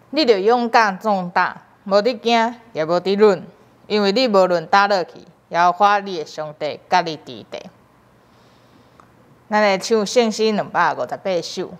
你著勇敢壯膽，無得驚，也無得忍，因為你無論佗落去，耶和華你的上帝佮你佇咧。咱來唱聖詩258首。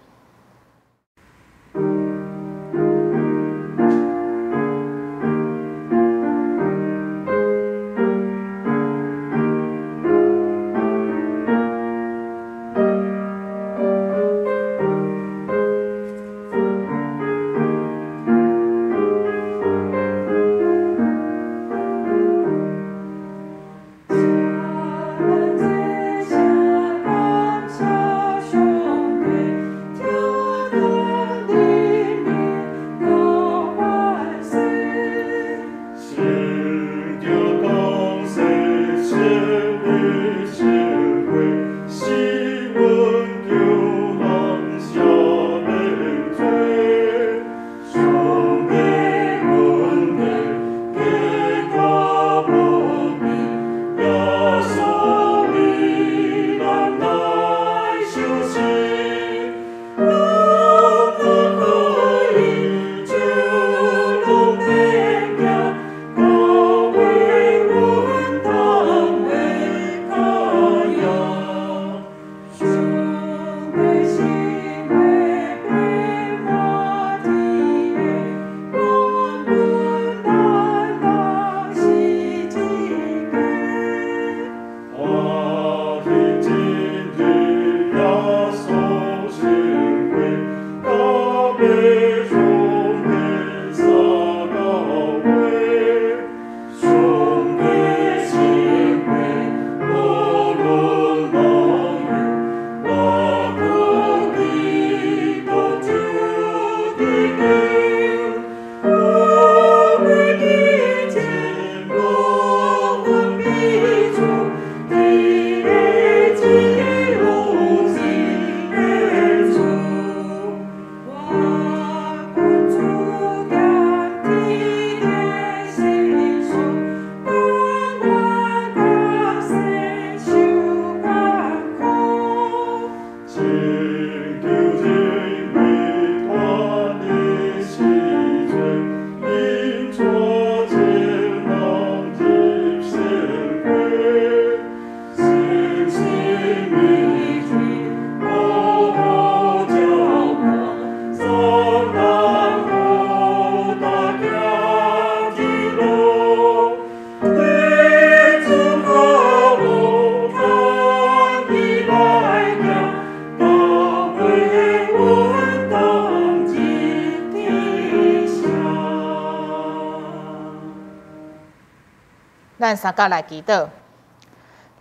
咱三甲來祈禱，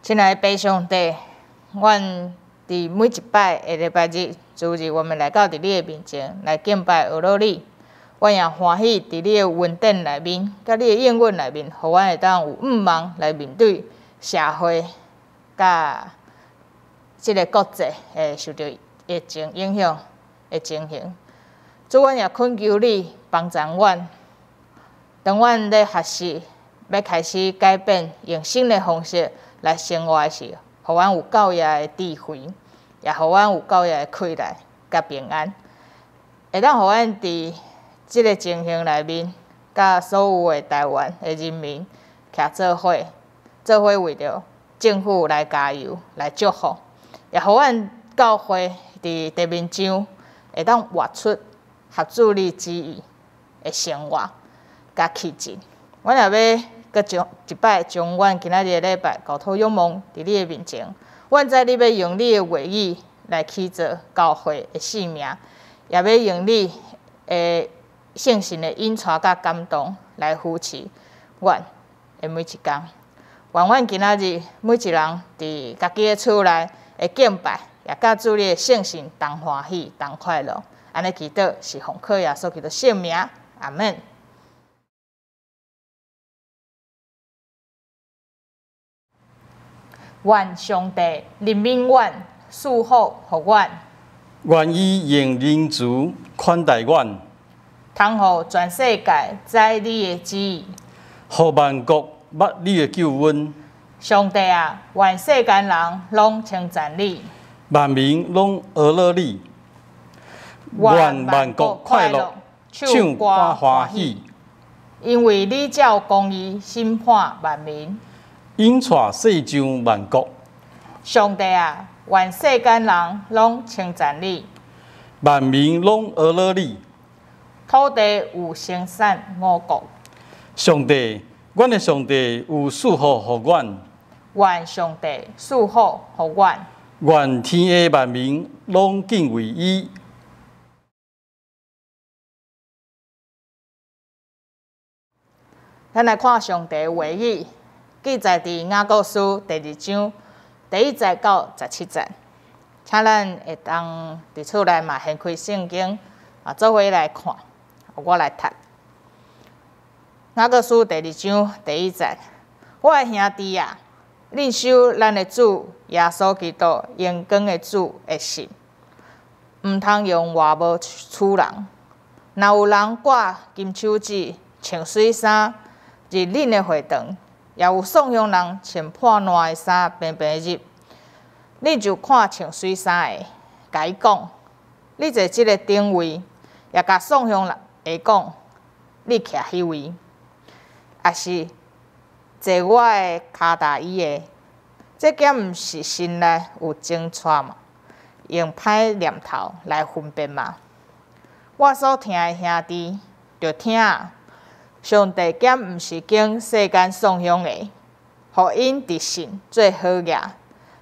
親愛的父上帝，阮佇每一擺的禮拜日、主日，我們來到佇你的面前來敬拜、呵咾你。阮也歡喜佇你的恩典內面，佮你的應允內面，予阮會當有向望來面對社會佮這个國際會受著疫情影響的情形。主，阮也懇求你幫助阮，當阮咧學習欲開始改變，用新的方式來生活的時，予阮有夠額的智慧，也予阮有夠額的氣力佮平安，會當予阮佇這个情形內面，佮所有的台灣的人民徛做伙，做伙為著政府來加油、來祝福，也予阮教會佇地面上會當活出合主你旨意的生活佮氣質。阮也欲閣將一擺將阮今仔日的禮拜交託仰望佇你的面前。阮知你欲用你的話語來起造教會的性命，也欲用你的聖神的引帶佮感動來扶持阮的每一工。願阮今仔日每一人佇家己的厝內的敬拜，也佮主你的聖神同歡喜、同快樂。按呢祈禱是奉靠耶穌基督聖名，阿們。願上帝憐憫阮，賜福予阮。願伊用仁慈款待阮，通予全世界知你的旨意，予萬國捌你的救恩。上帝啊，願世間人攏稱讚你，萬民攏呵咾你。願萬國快樂，唱歌歡喜。因為你照公義審判萬民，引帶世上萬國。上帝啊，願世間人攏稱讚你，萬民攏呵咾你。土地有生產五穀。上帝，阮的上帝有賜福予阮。願上帝賜福予阮。願天下萬民攏敬畏伊。咱來看上帝話語，記載佇雅各書第二章第一節到十七節，請咱會當佇厝內嘛掀開聖經啊，做伙來看。我來讀雅各書第二章第一節，我的兄弟啊，恁守咱的主耶穌基督榮光的主的信，毋通用外貌取人。若有人掛金手指、穿媠衫入恁的會堂，也有送香人穿破爛的衫平平入，恁就看穿媠衫的，共伊講，你坐這个頂位，也共送香人的講，你徛彼位，抑是坐我的跤踏椅的，這敢毋是心內有爭吵嘛？用歹念頭來分辨嘛？我所疼的兄弟，著聽啊！上帝敢毋是揀世間喪鄉的，予𪜶佇信做好業，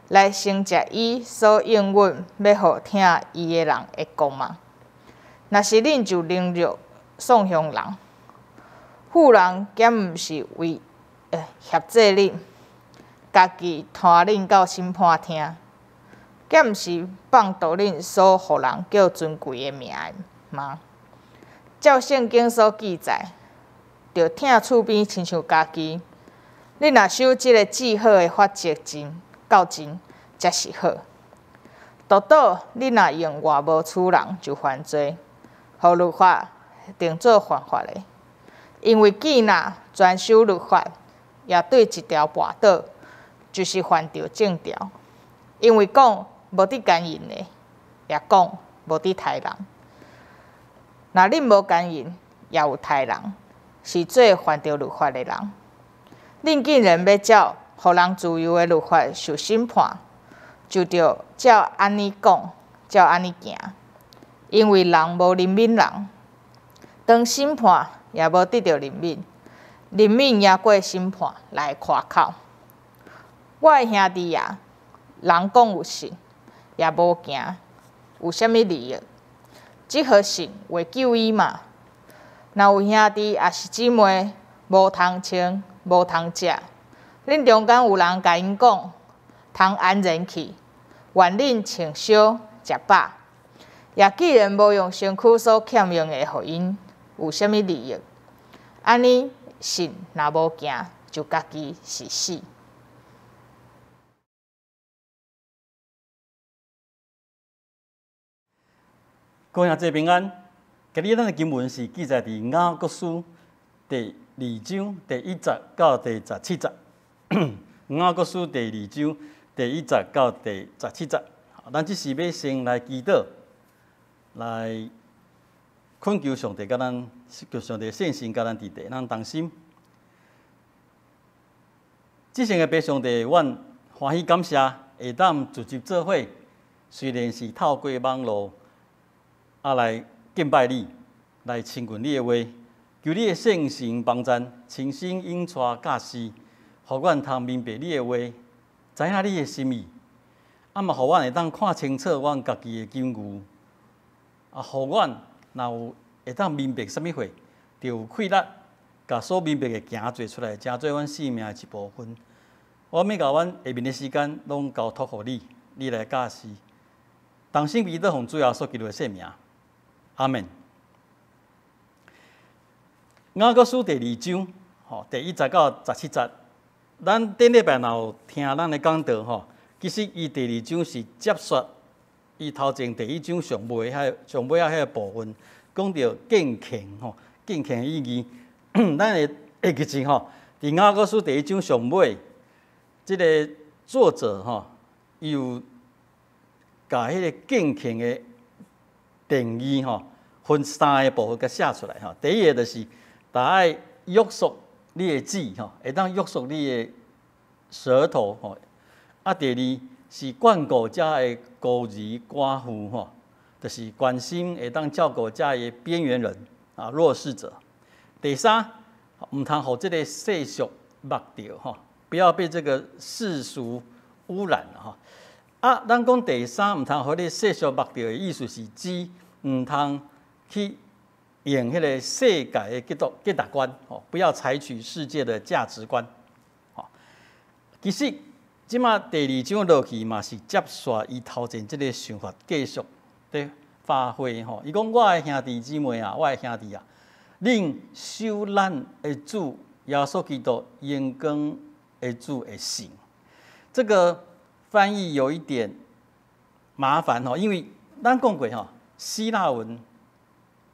來承接伊所應允欲予疼伊的人的國嗎？若是恁就凌辱喪鄉人，富人敢毋是為脅制恁，家己拖恁到審判廳？敢毋是放逐恁所予人叫尊貴的名的嗎？照聖經所記載，著疼厝邊親像家己。恁若守這个至好的法則真到真，才是好。獨倒恁若用外貌取人，就犯罪，予律法定做犯法的。因為既若專守律法，也對一條跋倒，就是犯著眾條。因為講無得姦淫的，也講無得刣人。若恁無姦淫，也有刣人，是做犯著律法的人。恁既然欲照予人自由的律法受審判，就著照按呢講，照按呢行。因為人無憐憫人，當審判也無得著憐憫，憐憫贏過審判來誇口。我的兄弟啊，人講有信，也無行，有啥物利益？這號信會救伊嗎？若有兄弟抑是姊妹無通穿、無通食，恁中間有人共𪜶講，通安然去，願恁穿燒食飽，也既然無用身軀所欠用的予𪜶，有啥物利益？按呢信若無行，就家己是死。各位兄弟平安。今日咱的經文是記載佇雅各書第二章第一節到第十七節。雅各書第二章第一節到第十七節，咱這時欲先來祈禱，來懇求上帝佮咱，求上帝聖神佮咱佇咧，咱同心。至聖的父上帝，阮歡喜感謝會當聚集做伙，雖然是透過網路。啊，來敬拜你，來親近你的話，求你的聖神幫贊，親身引帶教示，予阮通明白你的話，知影你的心意，啊嘛，予阮會當看清楚阮家己的境遇，啊，予阮若有會當明白啥物貨，就有氣力，共所明白的行做出來，成做阮生命的一部分。我欲共阮下面的時間攏交託予你，你來教示。同心祈禱奉主耶穌基督的聖名。阿門。雅各書第二章，吼，第一節到十七節，咱頂禮拜若有聽咱的講道，吼，其實伊第二章是接續伊頭前第一章上尾彼上尾仔彼个部分，講著敬虔，吼，敬虔的意義。咱會會記住吼，佇雅各書第一章上尾，這个作者吼，伊有共彼个敬虔的定義吼，分三个部分共寫出來吼。第一个就是著愛約束你的舌吼，會當約束你的舌頭吼。啊，第二是眷顧遮的孤兒寡婦吼，就是關心會當照顧遮的邊緣人啊、弱勢者。第三，毋通予這个世俗目著吼，不要被這個世俗污染吼。啊，咱講第三，毋通予這个世俗目著的意思是指毋通去用彼个世界的價值觀吼，不要採取世界的價值觀。吼，其實這馬第二章落去嘛是接續伊頭前這个想法繼續佇發揮吼。伊講我的兄弟姊妹啊，我的兄弟啊，恁守咱的主耶穌基督榮光的主的信。這個翻譯有一點麻煩吼，因為咱講過吼，希臘文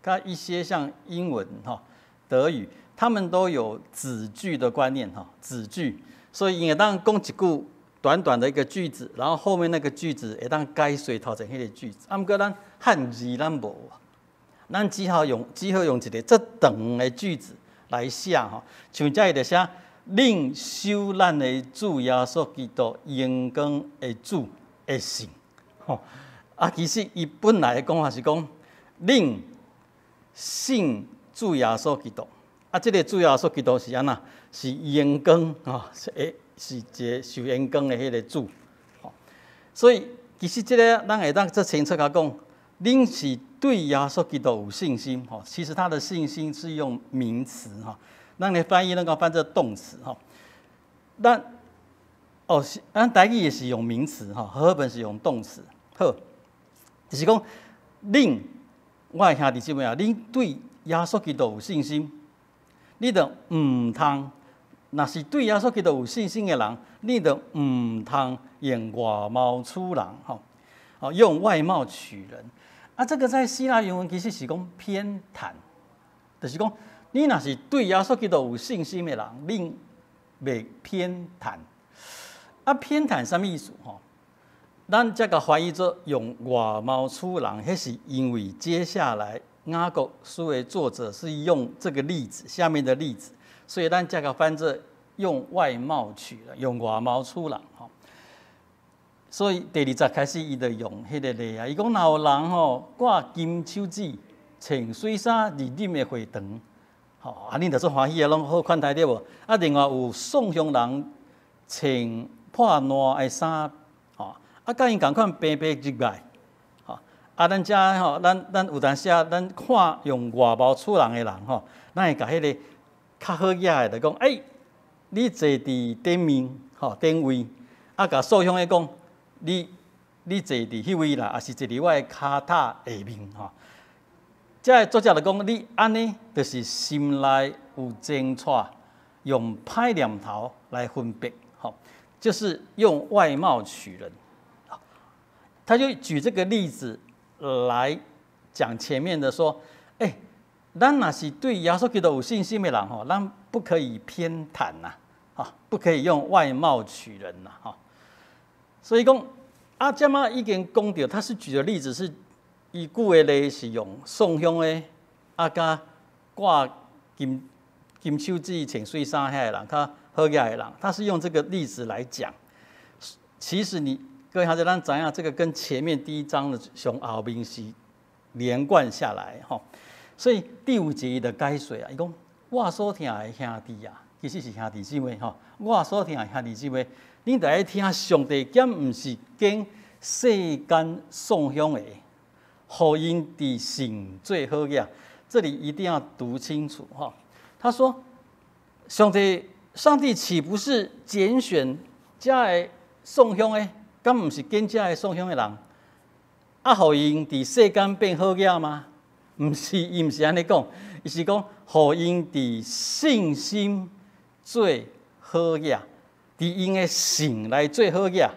佮一些像英文哈、德語，他們都有子句的觀念哈，子句，所以伊會當講一句短短的一個句子，然後後面那個句子會當解釋頭前彼個句子。啊，毋過咱漢字咱無，咱只好用一个足長的句子來寫吼，像遮伊就寫。恁守咱的主耶穌基督榮光的主的信，吼啊！其實伊本來的講法是講，恁信主耶穌基督，啊，這个主耶穌基督是按怎？是榮光吼，是一个受榮光的彼个主，吼。所以其實這个咱會當足清楚共講，恁是對耶穌基督有信心，吼。其實他的信心是用名詞，吼。咱的翻譯能夠翻做動詞吼，咱哦是咱台語也是用名詞吼，和合本是用動詞。好，就是講，恁我的兄弟姊妹啊，恁對耶穌基督有信心，你就毋通，若是對耶穌基督有信心的人，你就毋通用外貌取人吼，哦，用外貌取人。啊，這個在希臘原文其實是講偏袒，就是講。你若是對耶穌基督有信心的人，恁袂偏袒。啊，偏袒啥物意思？吼，咱這个翻譯做用外貌取人，彼是因為接下來雅各書的作者是用這個例子，下面的例子，所以咱這个翻做用外貌取人，用外貌取人。吼，所以第二節開始，伊就用彼个例啊，伊講若有人吼掛金手指，穿媠衫入恁的會堂。吼，啊，恁就足歡喜啊，攏好款待對無？啊，另外有送香人穿破爛的衫，吼，啊，佮𪜶仝款平白入來，吼，啊，咱遮吼，咱有當時啊，咱看用外貌取人的人吼，咱會共彼个較好額的就講，欸，你坐佇頂面，吼，頂位，啊，共送香的講，你坐佇彼位啦，抑是坐佇我的跤踏下面，吼。這个作者就講，你按呢，就是心內有爭吵，用歹念頭來分別，吼，就是用外貌取人。他就舉這個例子來講前面的說，欸，咱若是對耶穌基督有信心的人，吼，咱不可以偏袒吶，哈，不可以用外貌取人吶，哈。所以講，啊，這馬已經講著，他是舉的例子是。伊舉的例是用送香的，啊，佮掛金手指穿媠衫遐个人，較好額的人，他是用這個例子來講。其實你各位兄弟，咱知影這個跟前面第一章的上後面是連貫下來吼。所以第五節伊就解釋啊，伊講我所疼的兄弟啊，其實是兄弟姊妹吼。我所疼的兄弟姊妹，恁著愛聽上帝敢毋是揀世間送香的？予𪜶佇信做好額，這裡一定要讀清楚哈。他說：“上帝，上帝豈不是揀選遮个送香的？敢毋是揀遮个送香的人？啊，予𪜶佇世間變好額嗎？毋是，伊毋是按呢講，伊是講予𪜶佇信心做好額，佇𪜶的信來做好額，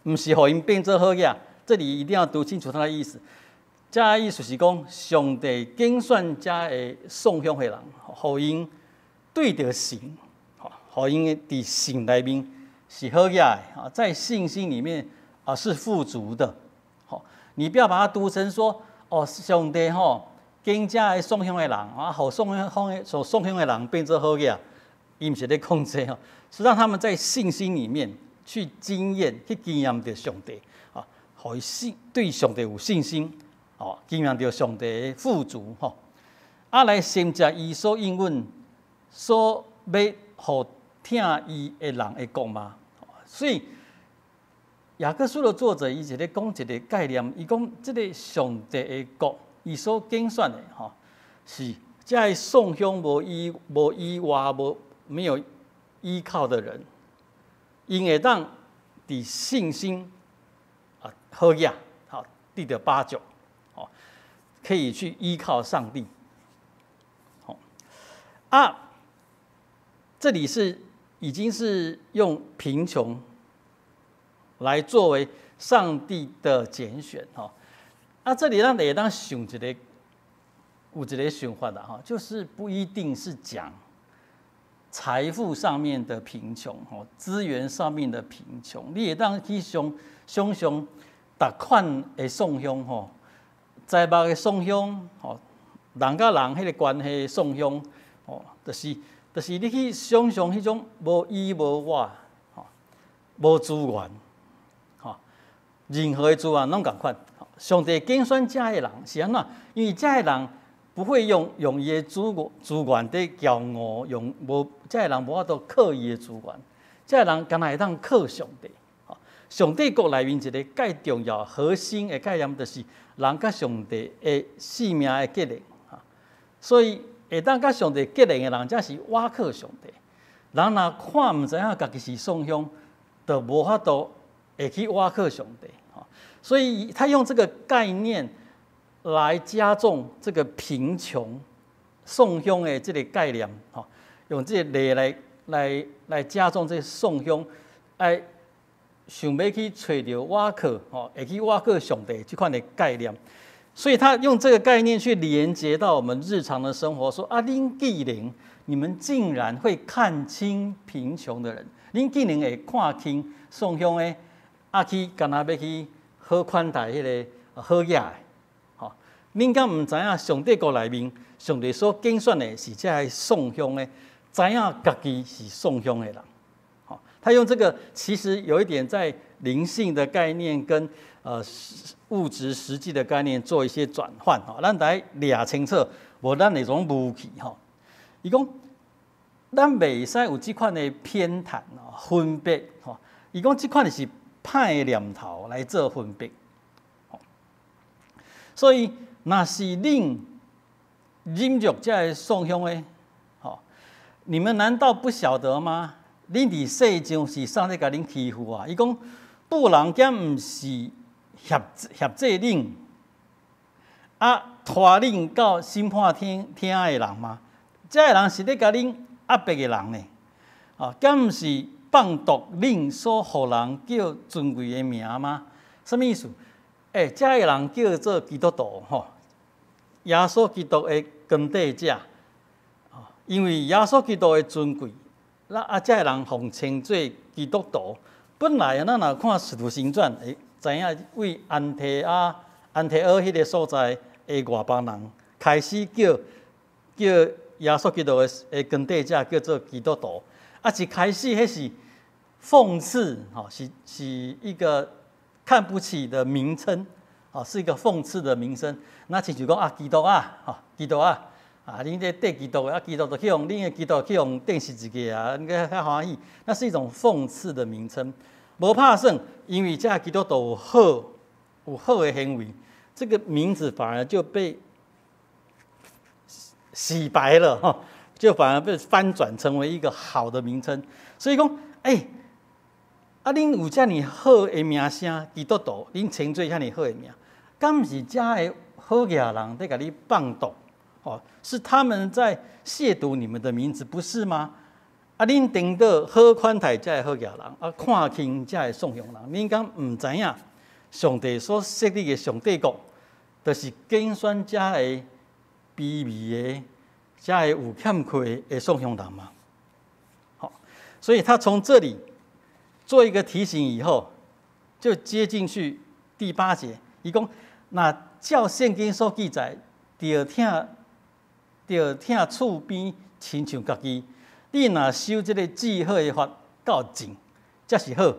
毋是予𪜶變做好額。”這裡一定要讀清楚他的意思。這意思是講，上帝揀選遮个送香的人，予𪜶對著神，予𪜶佇信內面是好額的啊，在信心裡面啊是富足的。好，你不要把它讀成說，哦，上帝吼，揀這个喪鄉的人啊，予喪鄉的所喪鄉的人變做好額，伊毋是咧講這吼，是讓他們在信心裡面去經驗、去經驗著上帝啊，予伊信對上帝有信心，哦，經驗著上帝的富足吼，啊來承接伊所應允所欲予疼伊的人的國嘛？所以雅各書的作者伊是咧講一個概念，伊講這个上帝的國，伊所揀選的吼，是這个喪鄉無依倚無沒有依靠的人，𪜶會當佇信心啊好額，好得著飽足，吼，可以去依靠上帝。好啊，這裡是已經是用貧窮來作為上帝的揀選，吼。啊，這裡咱會當想一個，有一個想法啦，吼，就是不一定是講財富上面的貧窮，吼，資源上面的貧窮，你會當去想想像逐款的喪鄉，吼，財物的喪鄉，吼，人佮人彼个關係喪鄉，吼，就是你去想象彼種無依無倚，吼，無資源，吼，任何的資源攏仝款。上帝揀選這个人是按怎？因為這个人不會用伊的資源佇驕傲，用無這个人無法度靠伊的資源，這个人敢若會當靠上帝。上帝國內面一个蓋重要核心的概念，就是人佮上帝的性命的結連。所以會當佮上帝結連的人，才是倚靠上帝。人若看毋知影家己是喪鄉，就無法度會去倚靠上帝。所以他用這個概念來加重這個貧窮喪鄉的這個概念，吼，用這個例來加重這個喪鄉，愛想欲去揣著倚靠，吼，會去倚靠上帝這款的概念。所以他用這個概念去連接到我們日常的生活，說啊，恁竟然，你們竟然會看輕貧窮的人，恁竟然會看輕喪鄉的，啊去干焦欲去好款待彼个好額的，吼，恁敢毋知影上帝國內面，上帝所揀選的是這个喪鄉的，知影家己是喪鄉的人，吼，他用這個其實有一點在靈性的概念跟物質實際的概念做一些轉換，吼，咱來掠清楚，無咱會總誤去吼。伊講，咱袂使有這款的偏袒分別，吼。伊講這款是歹的念頭來做分別，所以若是恁忍辱這个喪鄉的，吼，你們難道不曉得嗎？恁佇世上是啥咧共恁欺負啊？伊講，富人敢毋是脅制恁，啊，拖恁到審判廳的人嗎？這个人是咧共恁壓迫的人呢？啊，敢毋是放毒恁所予人叫尊貴的名嗎？啥物意思？欸，這个人叫做基督徒吼，耶穌基督的跟綴者，因為耶穌基督的尊貴，那啊，這个人予稱做基督徒。本來咱若看《使徒行傳》，會知影為安提阿彼个所在的外邦人開始叫耶穌基督的跟綴者叫做基督徒。啊，一開始彼是諷刺，吼，是一個看不起的名稱，哦，是一個諷刺的名稱。那親像講啊，基督啊，吼，基督啊，啊，恁這綴基督的啊，基督就去予恁的基督去予釘十字架啊，應該較歡喜。那是一種諷刺的名稱。無拍算，因為這基督徒有好的行為，這個名字反而就被洗白了，哈，就反而被翻轉成為一個好的名稱。所以講，欸，啊，恁有遮爾好的名聲，基督徒，恁稱做遐爾好的名，敢毋是遮个好額人佇共你放毒？哦，是他們在褻瀆你們的名字，不是嗎？啊，恁顛倒好款待遮个好額人，啊，看輕遮个喪鄉人，恁敢毋知影？上帝所設立的上帝國，就是揀選遮个卑微的、遮个有欠缺的喪鄉人嗎？好，所以他從這裡做一個提醒以後，就接進去第八節，伊講：若照聖經所記載，著疼著疼厝邊親像家己。你若守這个至好的法到盡，才是好。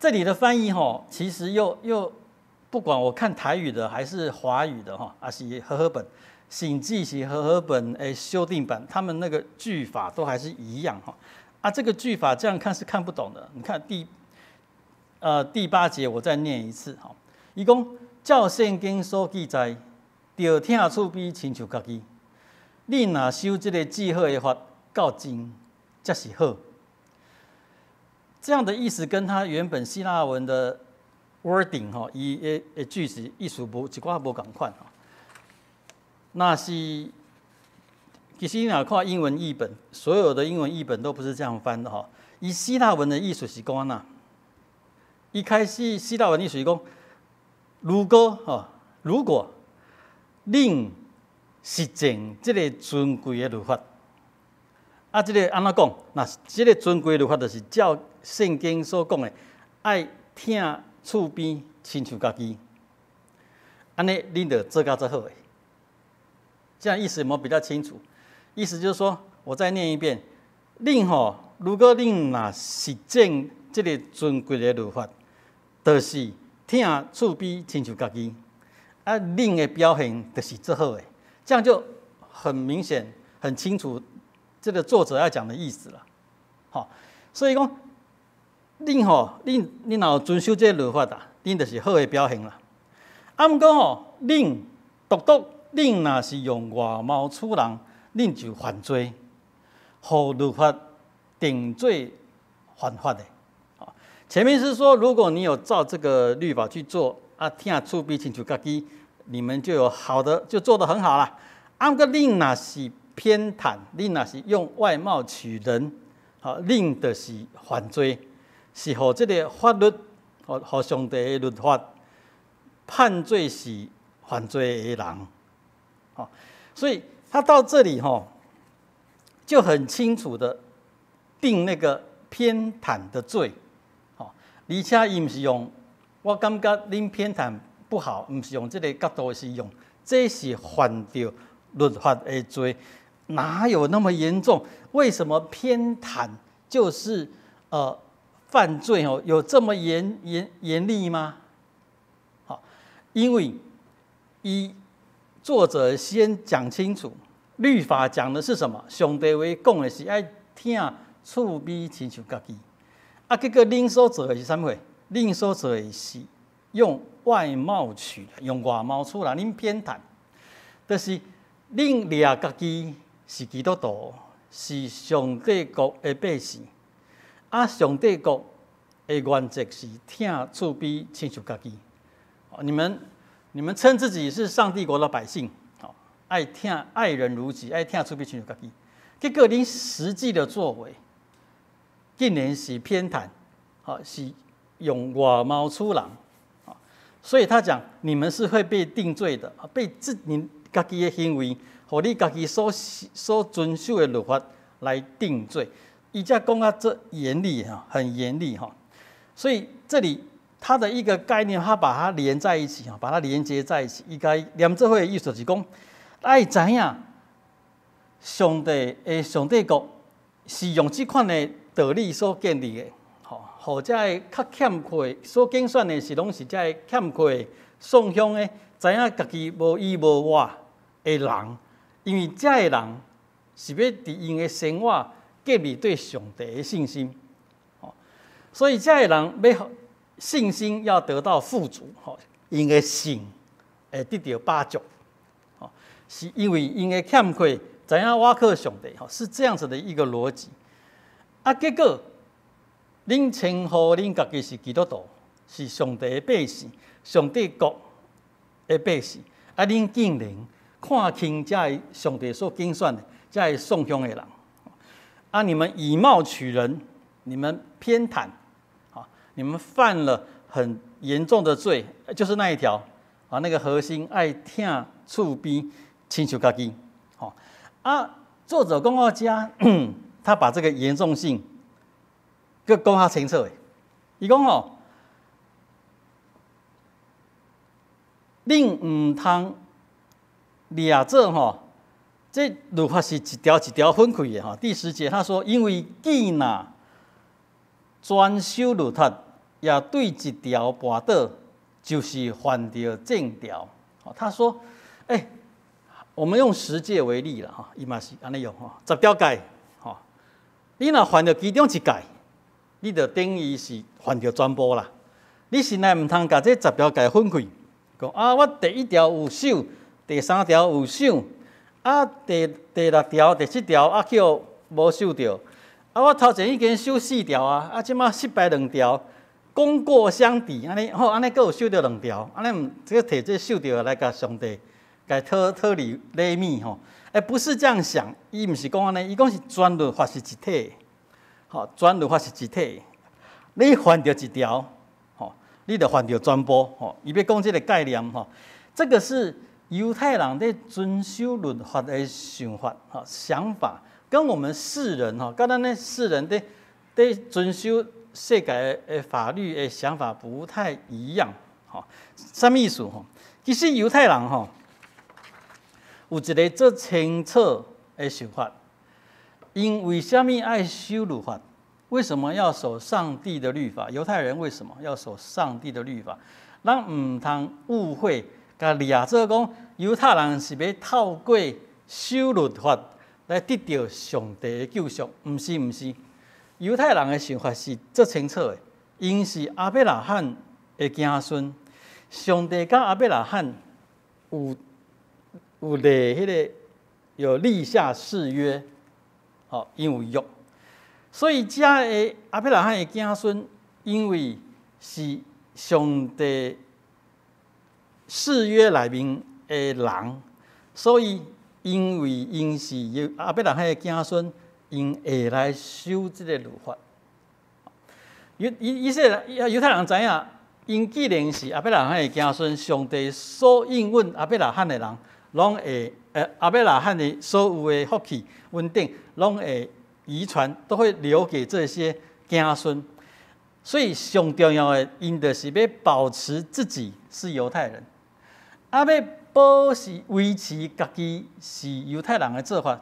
這裡的翻譯吼，其實又不管我看台語的還是華語的哈，還是和合本，甚至是和合本的修訂版，他們那個句法都還是一樣哈。啊，這個句法這樣看是看不懂的。你看第八節，我再念一次哈。伊講照聖經所記載，著疼厝邊親像家己。你若守這个至好的法到盡，才是好。這樣的意思跟他原本希臘文的 wording 吼，伊的句子意思無一寡無仝款吼。若是其實你若看英文譯本，所有的英文譯本都不是這樣翻的吼。伊希臘文的意思是講按怎？一開始希臘文意思是講，如果吼，如果恁實踐這个尊貴的律法，啊，這个按怎講？若這个尊貴律法就是照聖經所講的，愛疼厝邊親像家己，按呢恁就做甲足好的。這樣意思有沒有比較清楚？意思就是說，我再念一遍，恁吼，如果恁若實踐這个尊貴的律法，就是疼厝邊親像家己，啊，恁的表現就是足好的，這樣就很明顯、很清楚這個作者要講的意思了。好，所以講，恁吼，恁若有遵守這個律法啊，恁就是好的表現啦。啊，毋過吼，恁獨獨恁若是用外貌取人，恁就犯罪，予律法定做犯法的。前面是說，如果你有照這個律法去做，啊，疼厝邊親像家己，你們就有好的，就做得很好啦。啊，毋過恁若是偏袒，恁若是用外貌取人，好，恁就是犯罪，是予這个法律，予上帝的律法判罪是犯罪的人。好，所以他到這裡吼，就很清楚的定那個偏袒的罪。而且伊毋是用，我感覺恁偏袒不好，毋是用這个角度，是用這是犯著律法的罪，哪有那麼嚴重？為什麼偏袒就是犯罪哦？有這麼嚴厲嗎？好，因為伊作者先講清楚，律法講的是什麼？上帝話講的是愛疼厝邊親像家己。啊，結果恁所做的是啥物貨？恁所做的是用外貌取人，用外貌取人，恁偏袒，就是恁掠家己是基督徒，是上帝國的百姓。啊，上帝國的原則是疼厝邊親像家己。你們稱自己是上帝國的百姓，愛疼愛人如己，愛疼厝邊親像家己。結果恁實際的作為，竟然是偏袒，是用外貌取人，所以他講你們是會被定罪的，被你家己的行為和你家己所遵守的律法來定罪。伊才講啊，這嚴厲哈，很嚴厲哈。所以這裡他的一個概念，他把它連在一起哈，把它連接在一起。伊共連做伙的意思就是講，愛知影上帝的上帝國是用這款的道理所建立的，吼，予這个較欠缺所揀選的是攏是這个欠缺送向的，知影家己無依無倚的人，因為這个人是欲佇𪜶的生活建立對上帝的信心，所以這个人欲信心要得到富足，吼，𪜶的信會得著飽足，吼，是因為𪜶的欠缺，知影倚靠上帝，吼，是這樣子的一個邏輯。啊，結果恁稱呼恁家己是基督徒，是上帝的百姓，上帝國的百姓，啊，恁竟然看輕這个上帝所揀選的這个送向的人，啊，你們以貌取人，你們偏袒，啊，你們犯了很嚴重的罪，就是那一條啊，那個核心愛疼厝邊親像家己，吼，啊，作者講到遮，他把這個嚴重性閣講較清楚的，伊講吼，恁毋通掠做吼，這律法是一條一條分開的吼。第十節他說：因為既若全守律法，也對一條跋倒，就是犯著眾條。他說：欸，我們用十誡為例啦，吼，伊嘛是按呢用吼，十條誡，吼，你若犯著其中一誡，你就等於是犯著全部啦。你實在毋通共這十條誡分開，講啊，我第一條有守，第三條有守，啊，第六條、第七條啊，去予無守著。啊，我頭前已經守四條啊，啊，這馬失敗兩條，功過相抵，按呢好，按呢閣有守著兩條，按呢毋，這個提這守著來共上帝，共討禮物吼。欸，不是這樣想，伊毋是講按呢，伊講是全律法是一體，吼，全律法是一體，你犯著一條，吼，你就犯著全部，吼。伊欲講這个概念，吼，這個是猶太人咧遵守律法的想法，吼，想法。跟我們世人吼，佮咱咧世人咧遵守世界的法律的想法不太一樣，吼，啥物意思吼？其實猶太人吼有一个足清楚的想法，𪜶為啥物愛守律法？為什麼要守上帝的律法？猶太人為什麼要守上帝的律法？咱毋通誤會，共掠做講猶太人是欲透過守律法來得著上帝的救贖，毋是毋是。猶太人的想法是足清楚的，𪜶是亞伯拉罕的子孫，上帝佮亞伯拉罕有立彼个有立下誓約，吼，𪜶有約，所以遮的亞伯拉罕的子孫，因為是上帝誓約內面的人，所以因為𪜶是亞伯拉罕的子孫，𪜶會來守這个律法。猶太人知影，𪜶既然是亞伯拉罕的子孫，上帝所應允亞伯拉罕的人，攏會亞伯拉罕的所有的福氣、恩典，攏會遺傳，都會留給這些子孫。所以上重要的，𪜶就是欲保持自己是猶太人，啊，欲保持維持家己是猶太人的做法，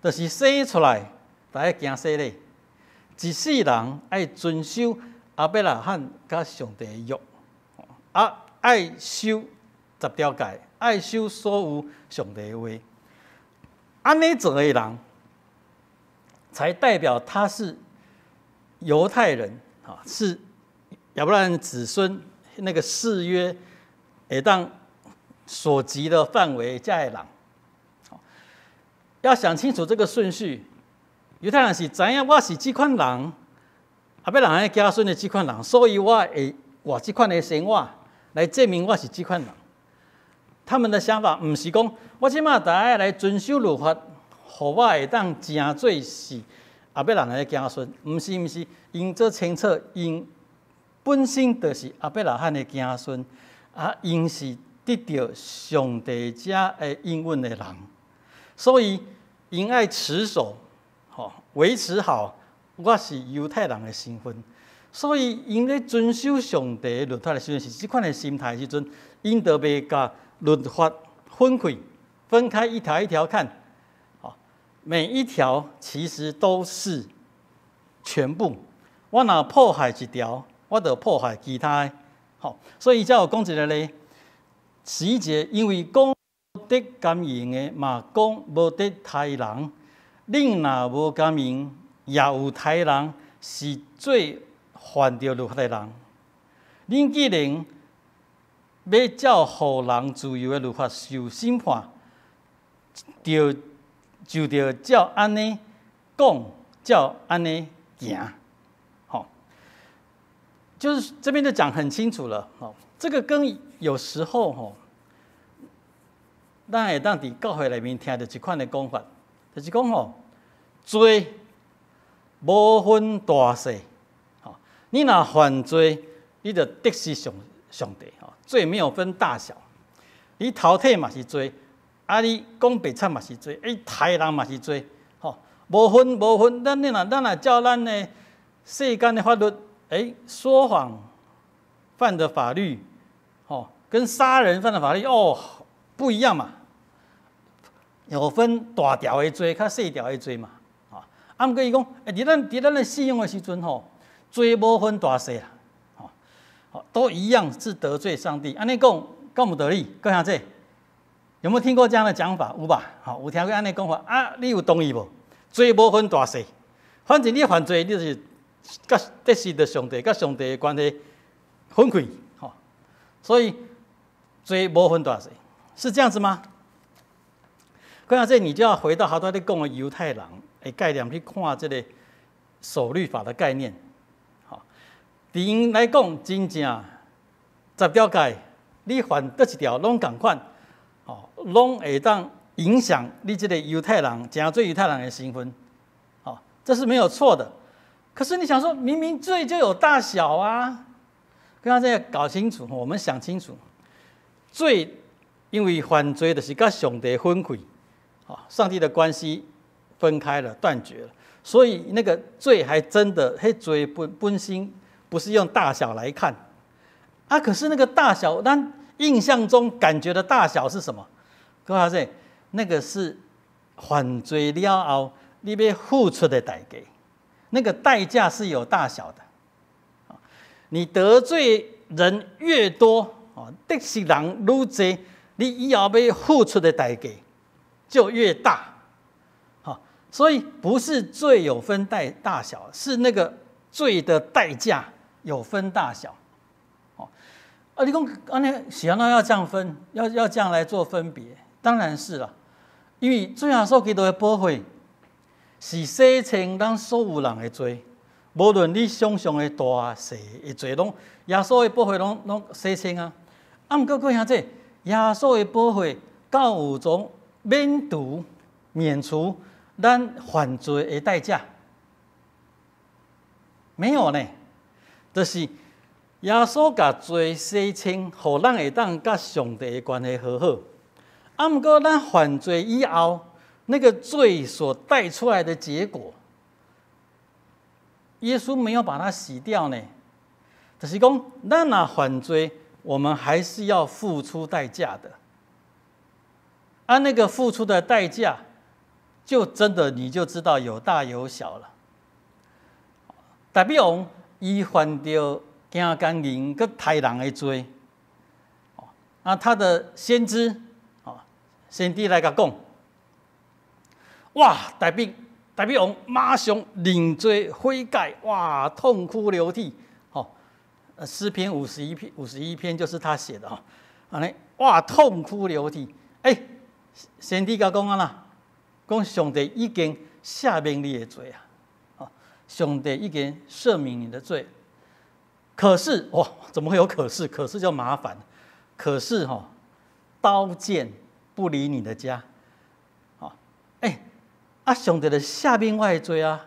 就是生出來就愛行洗禮，一世人愛遵守亞伯拉罕佮上帝的約，啊，愛守十條誡，愛守所有上帝的話。按呢做的人，才代表他是猶太人啊，是亞伯拉罕子孫那個誓約會當所及的範圍遮的人。要想清楚這個順序。猶太人是知影我是這款人，亞伯拉罕的子孫的這款人，所以我會活這款的生活來證明我是這款人。他們的想法毋是講我這馬就愛來遵守律法，予我會當成做是亞伯拉罕的子孫，毋是毋是，𪜶足清楚，𪜶本身就是亞伯拉罕的子孫，啊，𪜶是得著上帝遮的應允的人，所以𪜶愛持守，吼，維持好我是猶太人的身份，所以𪜶咧遵守上帝律法的時陣，是這款的心態時陣，𪜶就袂共律法分開，分開一條一條看，每一條其實都是全部。我若破壞一條，我就破壞其他的。吼，所以才有講一个例，11節，因為講得甘榮的，嘛講無得刣人。恁若無甘榮，也有刣人，是做犯著律法的人。恁既然欲照予人自由的律法受審判，就著照按呢講，照按呢行。吼，就是這邊就講很清楚了。吼，這個跟有時候吼，咱會當佇教會內面聽著一款的講法，就是講吼，罪無分大細，吼，你若犯罪，你就得失上帝，吼，罪沒有分大小，你偷提嘛是罪，啊，你講白賊嘛是罪，你刣人嘛是罪，吼，無分無分，咱若照咱的世間的法律，欸，說謊犯的法律，吼，跟殺人犯的法律哦不一樣嘛，有分大條的罪，較細條的罪嘛。啊，啊，毋過伊講，欸，佇咱的信仰的時陣吼，罪無分大細啦，吼，都一樣是得罪上帝。按呢講，敢有道理？閣兄姊，有沒有聽過這樣的講法？有吧？吼，有聽過按呢講法？啊，你有同意無？罪無分大細，反正你犯罪，你就是佮得失著上帝，佮上帝的關係分開，吼。所以罪無分大細，是這樣子嗎？閣兄姊，你就要回到頭拄仔咧講的猶太人的概念去看這個守律法的概念。吼，佇𪜶來講，真正十條誡，你犯佗一條攏仝款，吼，攏會當影響你這個猶太人，成做猶太人的身份，吼，這是沒有錯的。可是你想說，明明罪就有大小啊，閣兄姊搞清楚，我們想清楚，罪因為犯罪就是佮上帝分開，上帝的關係分開了，斷絕了，所以那個罪還真的，彼罪本身不是用大小來看，啊，可是那個大小，咱印象中感覺的大小是什麼？閣兄姊，那個是犯罪了後，你欲付出的代價，那個代價是有大小的。你得罪人越多，得失人愈濟，你以後欲付出的代價就越大。所以不是罪有分大小，是那個罪的代價有分大小。啊，你講按呢是按怎要這樣分，要這樣來做分別，當然是了。因為主耶穌基督的寶血是洗清咱所有人的罪，無論你想象的大細的罪，攏耶穌的寶血攏洗清啊。啊，毋過閣兄姊，耶穌的寶血敢有從免除咱犯罪的代價？沒有呢，就是耶穌共罪洗清，予咱會當佮上帝的關係和好。啊，毋過咱犯罪以後，那個罪所帶出來的結果，耶穌沒有把它洗掉呢。就是講，咱若犯罪，我們還是要付出代價的。啊，那個付出的代價，就真的你就知道有大有小了。大衛王伊犯著行姦淫閣刣人的罪，啊，他的先知，先知來共講，哇，大衛王馬上認罪悔改，哇，痛哭流涕，吼，詩篇51篇，51篇就是他寫的哈，按呢，哇，痛哭流涕，欸，先知共講按怎，講上帝已經赦免你的罪啊，上帝已經赦免你的罪。可是哇，怎麼會有可是？可是就麻煩。可是哈，刀劍不離你的家。欸，啊，上帝就赦免我的罪啊，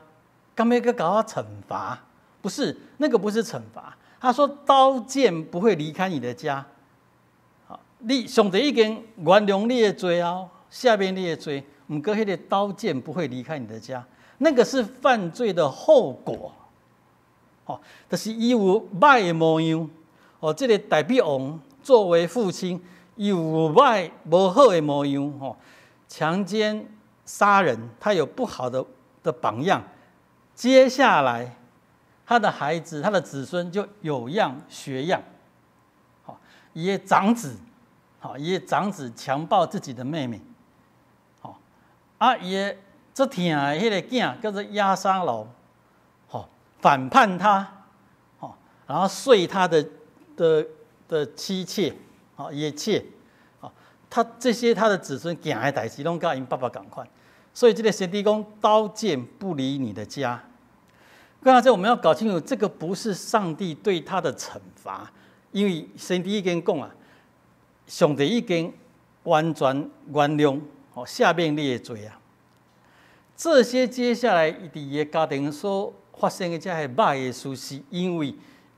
敢欲閣共我懲罰？不是，那個不是懲罰。他說刀劍不會離開你的家。你上帝已經原諒你的罪啊，赦免你的罪。毋過彼個刀劍不會離開你的家，那個是犯罪的後果。哦，就是伊有歹的模樣。哦，這個大衛王作為父親，伊有歹無好的模樣。吼，強姦、殺人，他有不好的榜樣。接下來，他的孩子、他的子孫就有樣學樣。好，伊的長子，好，伊的長子強暴自己的妹妹。好，啊，伊的最疼的彼個囝叫做押沙龍，吼，反叛他，吼，然後睡他的妻妾，吼，伊的妾，吼，他這些他的子孫行的代誌攏佮𪜶爸爸仝款，所以這個先知講刀劍不離你的家。剛才我們要搞清楚，這個不是上帝對他的懲罰，因為先知已經講啊，上帝已經完全原諒，吼，赦免你的罪啊。這些接下來佇伊的家庭所發生的這些歹的事，是因為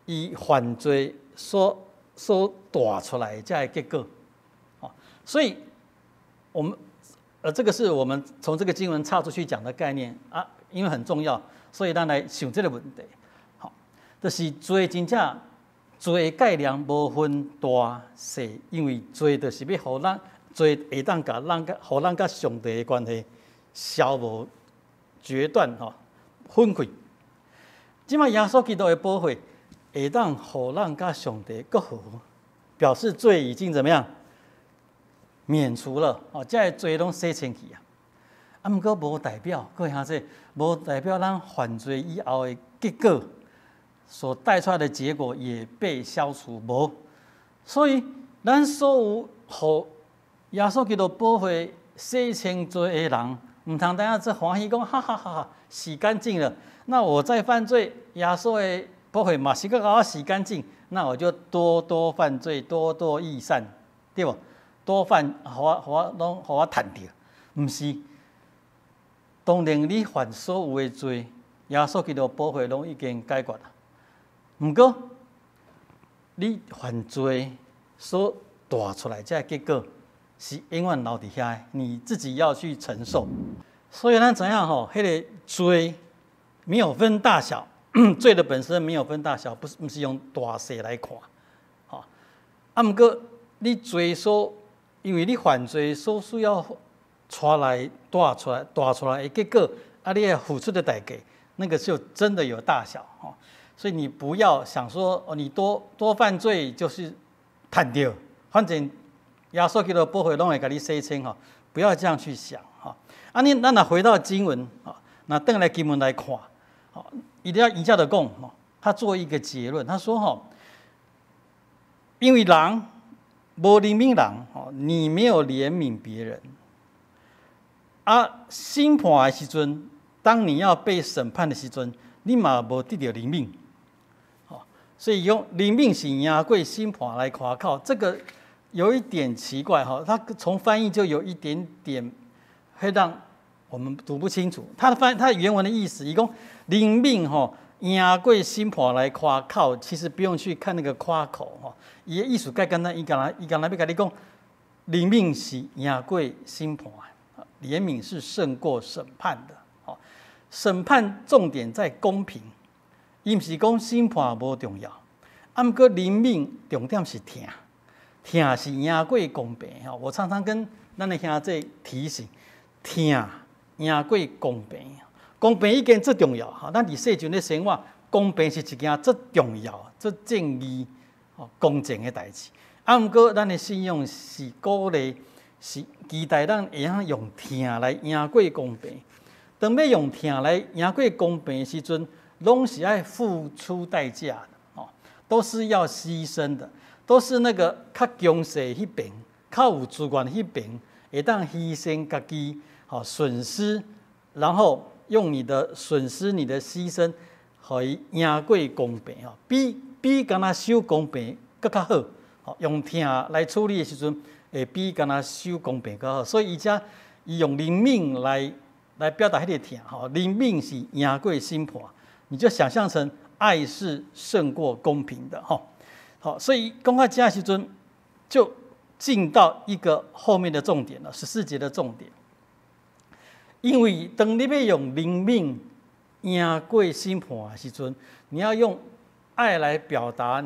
伊犯罪所帶出來的這個結果。所以，我們這個是我們從這個經文岔出去講的概念啊，因為很重要，所以咱來想這個問題。好，就是罪真正罪的概念無分大細，因為罪就是欲予咱罪會當共咱佮予咱佮上帝的關係消無決斷吼，分開。這擺耶穌基督的寶血會當予咱佮上帝閣和，表示罪已經怎麼樣免除了哦，這个罪攏洗清去啊。啊，毋過無代表，各位兄弟，無代表咱犯罪以後的結果所帶出來的結果也被消除無。所以，咱所有予耶穌基督寶血洗清罪的人，毋通等下這歡喜講，哈哈哈哈，洗乾淨了。那我再犯罪，耶穌的寶血嘛是閣共我洗乾淨，那我就多多犯罪，多多益善，對無？多犯，予我予我攏予我趁著，毋是。當然，你犯所有的罪，耶穌基督寶血攏已經解決啦。毋過，你犯罪所帶出來這个結果，是永遠留佇遐，你自己要去承受。所以咱知影吼，彼个罪沒有分大小，罪的本身沒有分大小，不是毋是用大細來看，吼。啊，毋過你罪所，因為你犯罪所需要帶來帶出來帶出來的結果，啊，你欲付出的代價，那個就真的有大小，吼。所以你不要想說，哦，你多多犯罪就是趁著，反正耶穌基督寶血攏會共你洗清吼，不要這樣去想，吼。啊，你咱若回到經文，吼，若轉來經文來看，吼，伊了伊遮就講，吼，他做一個結論，他說，吼，因為人無憐憫人，吼，你沒有憐憫別人，啊，審判的時陣，當你要被審判的時陣，你嘛無得著憐憫，吼，所以用憐憫是贏過審判來誇口，這個有一點奇怪，哈，他從翻譯就有一點點會讓我們讀不清楚。他的翻他原文的意思，伊講憐憫吼贏過審判來誇口，其實不用去看那個誇口吼，伊的意思較簡單，伊敢若伊敢若欲共你講，憐憫是贏過審判，憐憫是勝過審判的。吼，審判重點在公平，伊毋是講審判無重要，啊，毋過憐憫重點是疼，疼是贏過公平。吼，我常常跟咱的兄弟提醒，疼贏過公平，公平已經最重要。吼，咱佇世上咧生活，公平是一件最重要、最正義、公正的代誌。啊，毋過咱的信仰是鼓勵，是期待咱會曉用疼來贏過公平。當欲用疼來贏過公平的時陣，攏是愛付出代價的，哦，都是要犧牲的，都是那個較強勢彼邊、較有資源彼邊，會當犧牲家己，吼損失，然後用你的損失、你的犧牲，予伊贏過公平，吼，比干焦守公平閣較好，吼，用疼來處理的時陣，會比干焦守公平閣好。所以伊遮伊用憐憫來表達彼个疼，吼，憐憫是贏過審判，你就想象成愛是勝過公平的，吼，好，所以講到這時陣，就進到一個後面的重點了，14節的重點。因為當你欲用憐憫贏過審判的時陣，你要用愛來表達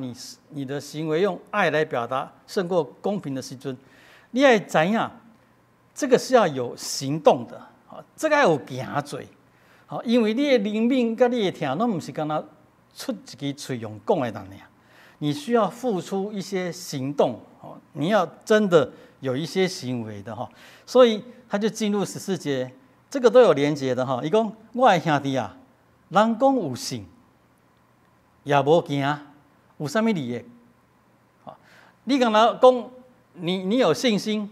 你的行為，用愛來表達勝過公平的時陣，你愛知影，這個是要有行動的，這個愛有行做，好，因為你的憐憫佮你的疼，攏毋是干焦出一支喙用講的爾，你需要付出一些行動，哦，你要真的有一些行為的哈，所以他就進入十四節，這個都有連結的哈。伊講我的兄弟啊，人講有信，也無行，有啥物利益？你敢若講你有信心，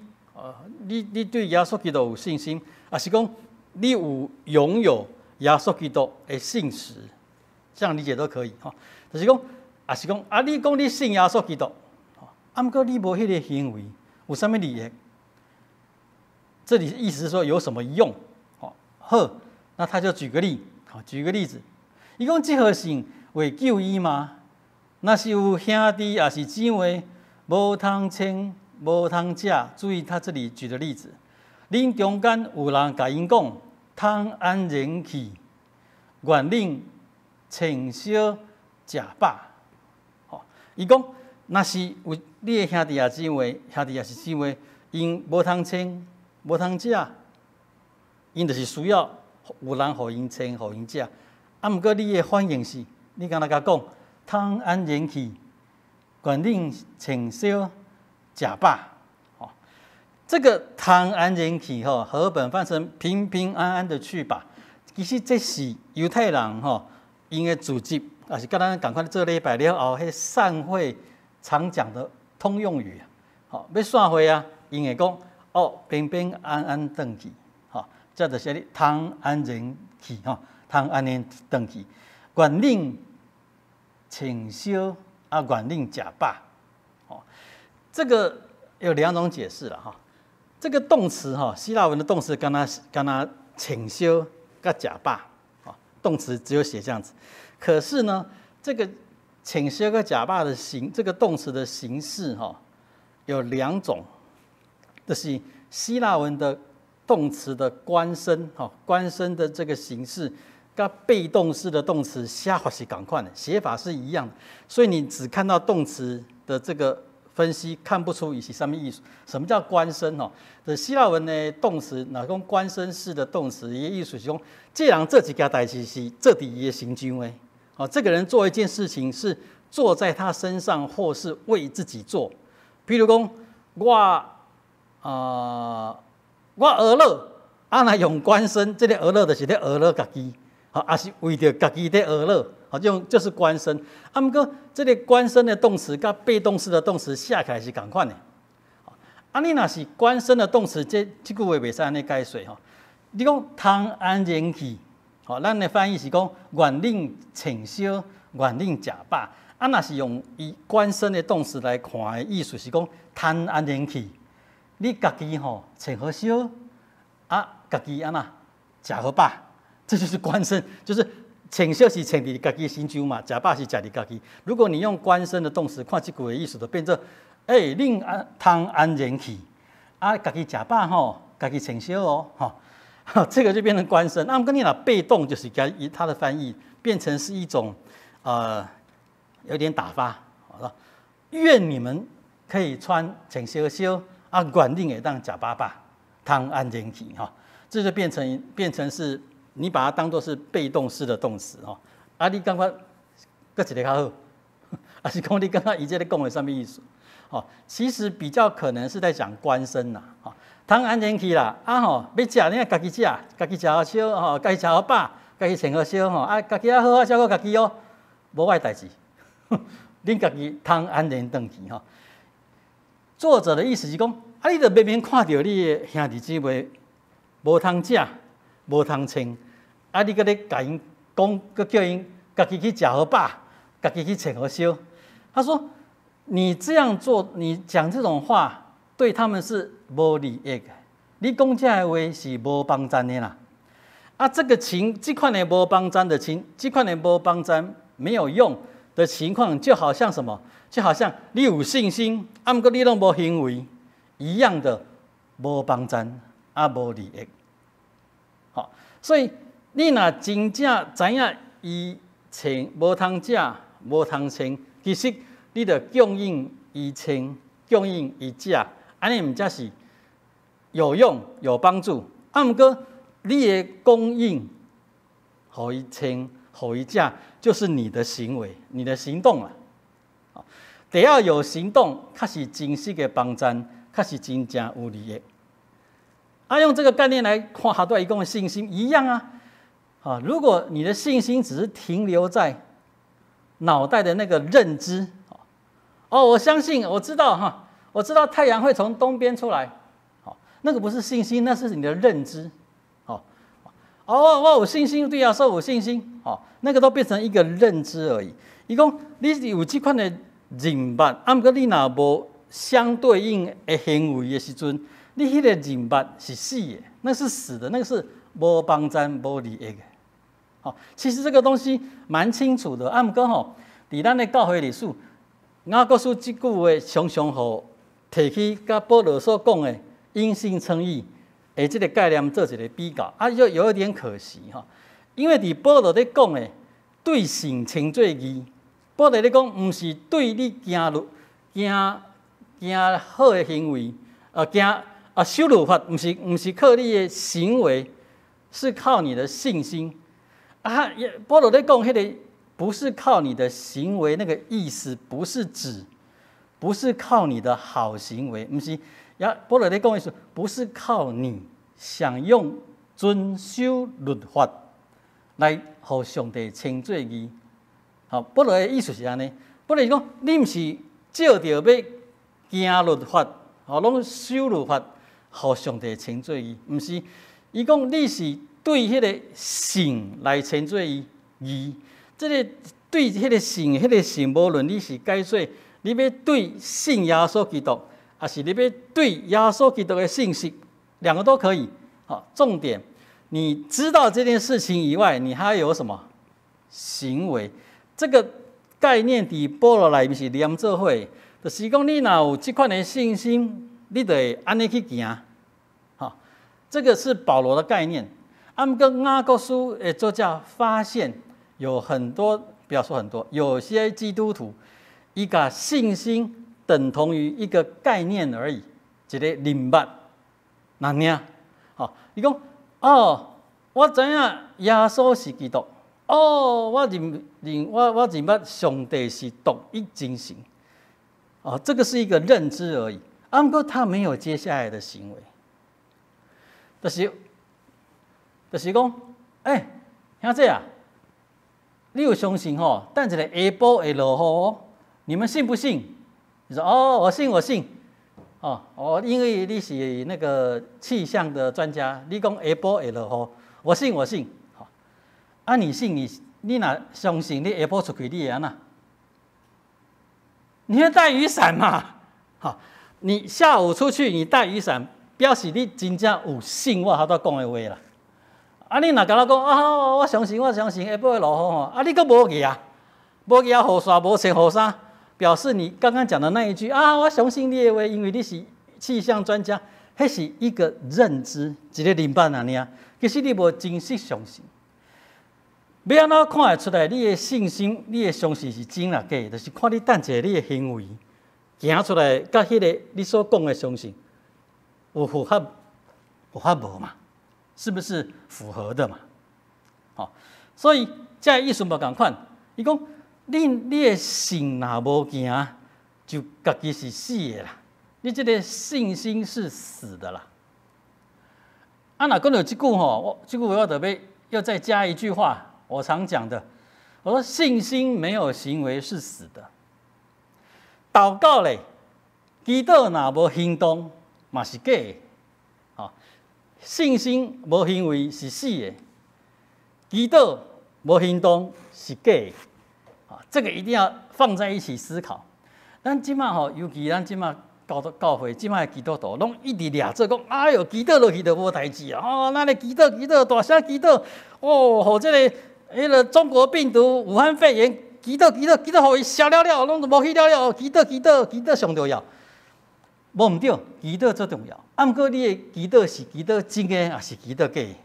你對耶穌基督有信心，抑是講你有擁有耶穌基督的信實，這樣理解都可以哈。就是講，抑是講啊，你講你信耶穌基督，啊，毋過你無彼个行為，有啥物利益？這裡意思是說有什麼用？好，那他就舉個例，好，舉個例子，伊講這號信會救伊嗎？若是有兄弟抑是姊妹無通穿、無通食，注意他這裡舉的例子，恁中間有人共𪜶講，通安然去，願恁穿燒食飽。吼，伊講，若是有你的兄弟抑姊妹，兄弟抑是姊妹，𪜶無通穿，無通食，𪜶就是需要有人予𪜶穿，予𪜶食。啊，毋過你的反應是，你敢若共講，通安然去，願恁穿燒食飽。吼，這個通安然去吼，和合本翻成平平安安的去吧。其實這是猶太人吼，𪜶的組織，也是佮咱仝款做禮拜了後，彼散會常講的通用語。吼，欲散會啊，𪜶會講哦，平平安安轉去，吼，這就是你通安然去，吼，通安然轉去，願恁穿燒啊，願恁食飽，吼，這個有兩種解釋了哈。這個動詞哈，希臘文的動詞，敢若敢若穿燒佮食飽，啊，動詞只有寫這樣子。可是呢，這個穿燒佮食飽的形，這個動詞的形式哈，有兩種，就是希臘文的動詞的關身，哈，關身的這個形式，佮被動式的動詞寫法是仝款的，寫法是一樣的，所以你只看到動詞的這個分析，看不出伊是啥物意思。什麼叫關身？吼，這希臘文的動詞，若講關身式的動詞，伊的意思是講，這人做一件代誌是做佇伊的身上的。哦，這個人做一件事情是做在他身上，或是為自己做。比如講，我啊，我呵咾，啊，若用關身，這個呵咾就是咧呵咾家己，吼，抑是為著家己咧呵咾，好，用就是關身。啊，毋過這個關身的動詞佮被動式的動詞寫起來是仝款的。啊，你若是關身的動詞，這這句話袂使按呢解釋吼。你講通安然去，吼，咱的翻譯是講願恁穿燒，願恁食飽。啊，若是用伊關身的動詞來看的意思是講通安然去，你家己吼穿好燒，啊，家己按怎食好飽，這就是關身，就是穿燒是穿佇家己身上嘛，食飽是食佇家己。如果你用關身的動詞看這句的意思，就變做，欸，恁安通安然去，啊，家己食飽吼，家己穿燒哦，吼，這個就變成關身。啊，毋過你若被動，就是共伊它的翻譯變成是一種，有點打發，好，願你們可以穿穿燒燒，啊，願恁會當食飽飽，通安然去，哈，這就變成是你把它當做是被動式的動詞，吼，啊，你感覺佫一个較好，抑是講你感覺伊這咧講的啥物意思？哦，其實比較可能是在講關身啦，吼，通安然去啦，啊吼，欲食你愛家己食，家己食好燒，吼，家己食好飽，家己穿好燒，吼，啊，家己愛好好照顧家己哦，無我的代誌，恁家己通安然轉去，吼。作者的意思是講，啊，你著明明看著你的兄弟姊妹無通食，無通穿，啊，你閣咧共𪜶講，閣叫𪜶家己去食好飽，家己去穿好燒。他說，你這樣做，你講這種話，對他們是無利益的。你講這个話是無幫贊的啦。啊，這個情，這款的無幫贊的情，這款的無幫贊沒有用的情況，就好像什麼？就好像你有信心，啊，毋過你攏無行為一樣的無幫贊，啊，無利益。好，所以你若真正知影伊穿無通食、無通穿，其實你著供應伊穿、供應伊食，按呢毋才是有用、有幫助。啊，毋過你的供應，予伊穿、予伊食，就是你的行為、你的行動啊。得要有行動，較是真實的幫贊，較是真正有利益。啊，用這個概念來看，哈對伊講的信心一樣啊。啊，如果你的信心只是停留在腦袋的那個認知，哦，我相信，我知道哈，我知道太陽會從東邊出來，好，那個不是信心，那是你的認知，好，哦，我有信心，對耶穌有信心，哦，那個都變成一個認知而已。伊講你有這款的認捌，啊，毋過你若無相對應的行為的時陣，你彼個認捌是死的，那是死的，那個是無幫贊、無利益的。好，其實這個東西蠻清楚的。啊，毋過吼，佇咱的教會歷史，雅各書這句話常常予提去佮保羅所講的因信稱義的這個概念做一個比較，啊，就有一點可惜哈。因為佇保羅咧講的對信稱做義，保羅咧講，毋是對你行律行行好的行為，啊行啊守律法，毋是靠你的行為，是靠你的信心。啊，保羅咧講彼个不是靠你的行為，那個意思不是指，不是靠你的好行為，毋是。呀，保羅咧講的意思，不是靠你想用遵守律法來予上帝稱做義。好，保羅的意思是按呢。保羅講，你毋是照著欲行律法，吼，攏守律法，予上帝稱做義，毋是。伊講你是對彼个信來稱做伊義。這个對彼个信，彼个信，無論你是解做你欲對信耶穌基督，抑是你欲對耶穌基督的信息，兩個都可以。好，重點，你知道這件事情以外，你還有什麼行為？這個概念佇保羅內面是連做伙，就是講你若有這款的信心，你就會按呢去行。好，這個是保羅的概念。啊，毋過雅各書的作者發現有很多，不要說很多，有些基督徒，伊共信心等同於一個概念而已，一個認捌，那爾，吼，伊講哦，我知影耶穌是基督，哦，我認認我我認捌上帝是獨一真神，哦，這個是一個認知而已，啊，毋過他沒有接下來的行為，就是講，欸，兄弟啊，你有相信吼？等一下下晡會落雨哦，你們信不信？你說哦，我信，我信。哦，哦，因為你是那個氣象的專家，你講下晡會落雨，我信，我信。好，啊，你信你，你若相信，你下晡出去你會按怎？你會帶雨傘嘛？好，你下午出去，你帶雨傘，表示你真正有信我頭拄講的話啦。啊，你若共我講啊，我相信，我相信下晡會落雨吼，啊，你閣無舉，無舉雨傘，無穿雨衫，表示你剛剛講的那一句啊，我相信你的話，因為你是氣象專家，彼是一個認知，一個認捌爾，其實你無真實相信。欲按怎看會出來？你的信心，你的相信是真抑假？就是看你等一下你的行為行出來，佮彼个你所講的相信有符合無嘛？是不是符合的嘛？好，所以這个意思無仝款。伊講你的信若無行，就家己是死的啦。你這个信心是死的啦。啊，若講著這句吼，我這句話我特別要再加一句話，我常講的，我說信心沒有行為是死的。禱告咧，祈禱若無行動，嘛是假的。信心無行為是死的，祈禱無行動是假的。啊，這個一定要放在一起思考。咱這馬吼，尤其咱這馬教會，這馬的基督徒，攏一直掠做講，哎喲，祈禱落去就無代誌啊！哦，咱咧祈禱祈禱，大聲祈禱，哦，予這个彼个中國病毒、武漢肺炎，祈禱祈禱祈禱，予伊消了了，攏無去了了，祈禱祈禱祈禱上重要。無毋對，祈禱最重要。啊，毋過你的祈禱是祈禱真的，抑是祈禱假的？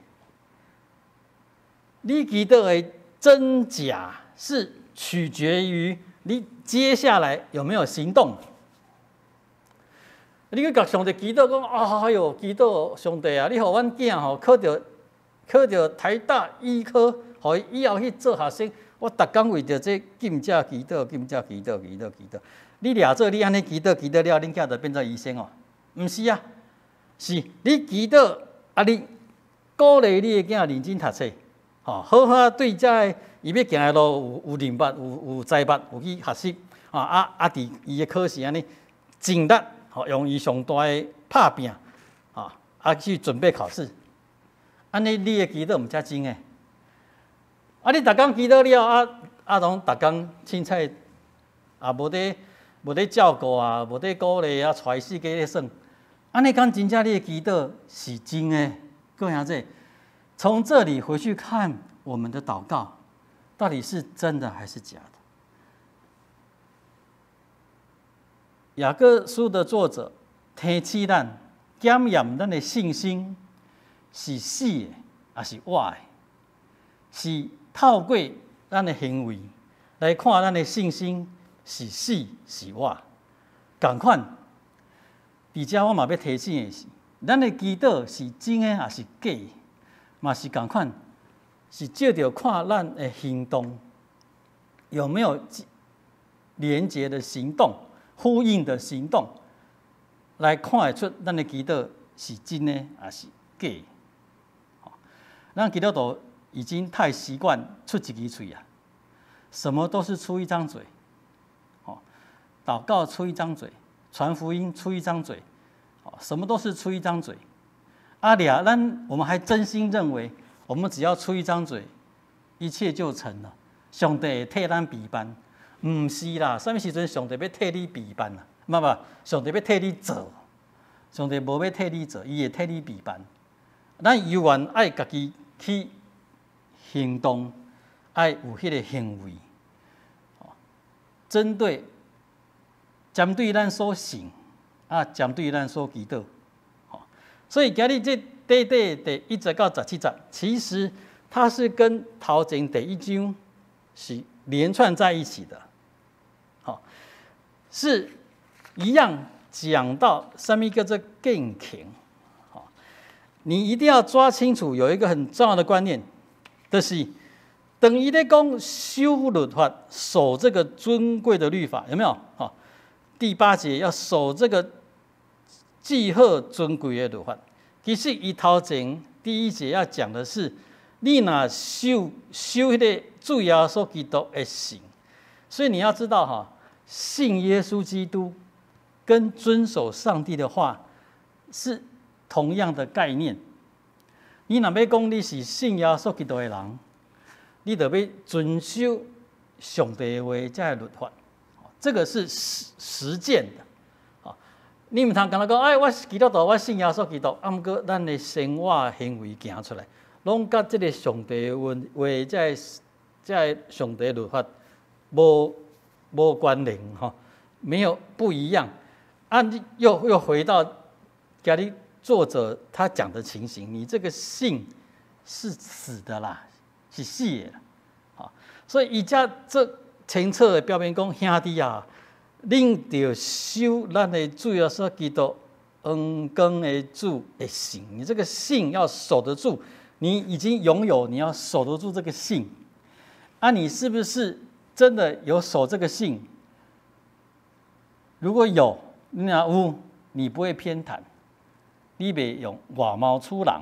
你祈禱的真假是取決於你接下來有沒有行動。你去共上帝祈禱講，哎喲，祈禱上帝啊，你予阮囝吼考著台大醫科，予伊以後去做學生。我逐工為著這禁食祈禱，禁食祈禱，祈禱祈禱。你掠做你按呢祈禱祈禱了，恁囝就變做醫生哦？毋是啊，是你祈禱啊，你鼓勵你的囝認真讀冊，吼，好好對這个伊欲行的路有認捌，有知捌，有去學習，啊啊啊！佇伊的考試按呢盡力，吼，用伊上大的拍拚，啊啊去準備考試。按呢，你的祈禱毋才真的。啊！你逐工祈禱了，啊啊，攏逐工凊彩，也無咧照顧啊，無咧鼓勵啊，𤆬伊四界咧耍。按呢敢真正你的祈禱是真的？各位兄弟，從這裡回去看我們的禱告，到底是真的還是假的？雅各書的作者提醒咱檢驗咱的信心是死的，抑是活的？是透過咱的行為來看咱的信心是死是活。仝款，佇遮我嘛欲提醒的是，咱的祈禱是真的抑是假的，嘛是仝款，是藉著看咱的行動有沒有連結的行動、呼應的行動，來看會出咱的祈禱是真的抑是假的。咱基督徒已經太習慣出一支喙啊，什麼都是出一張嘴，哦，禱告出一張嘴，傳福音出一張嘴，哦，什麼都是出一張嘴。啊掠，咱我們還真心認為，我們只要出一張嘴，一切就成了。上帝會替咱備辦，毋是啦，啥物時陣上帝欲替你備辦啊？毋無，上帝欲替你做，上帝無欲替你做，伊會替你備辦。咱猶原愛家己去行動，愛有彼个行為，針對咱所信，啊，針對咱所祈禱，所以今日這短短第一節到十七節，其實它是跟頭前第一章是連串在一起的，好，是一樣講到啥物叫做敬虔，好，你一定要抓清楚，有一個很重要的觀念，就是當伊咧講守律法，守這個尊貴的律法，有沒有？好，第八節要守這個至好尊貴的律法。其實伊頭前第一節要講的是，你若守守彼个主耶穌基督的信，所以你要知道哈，信耶穌基督跟遵守上帝的話是同樣的概念。你若欲講你是信耶穌基督的人，你就欲遵守上帝的話，這个律法，這個是實踐的。你毋通干焦講，哎，我是基督徒，我信耶穌基督，啊，毋過咱的生活行為行出來，攏佮這个上帝話話，這个上帝律法無關聯吼，沒有不一樣。啊，你又回到今日作者他講的情形，你這個信是死的啦，是死的啦，好，所以伊遮這清楚的表明講，兄弟啊，恁著守咱的主耶穌基督榮光的主的信，你這個信要守得住，你已經擁有，你要守得住這個信。啊，你是不是真的有守這個信？如果有，你若有，你不會偏袒，你袂用外貌取人，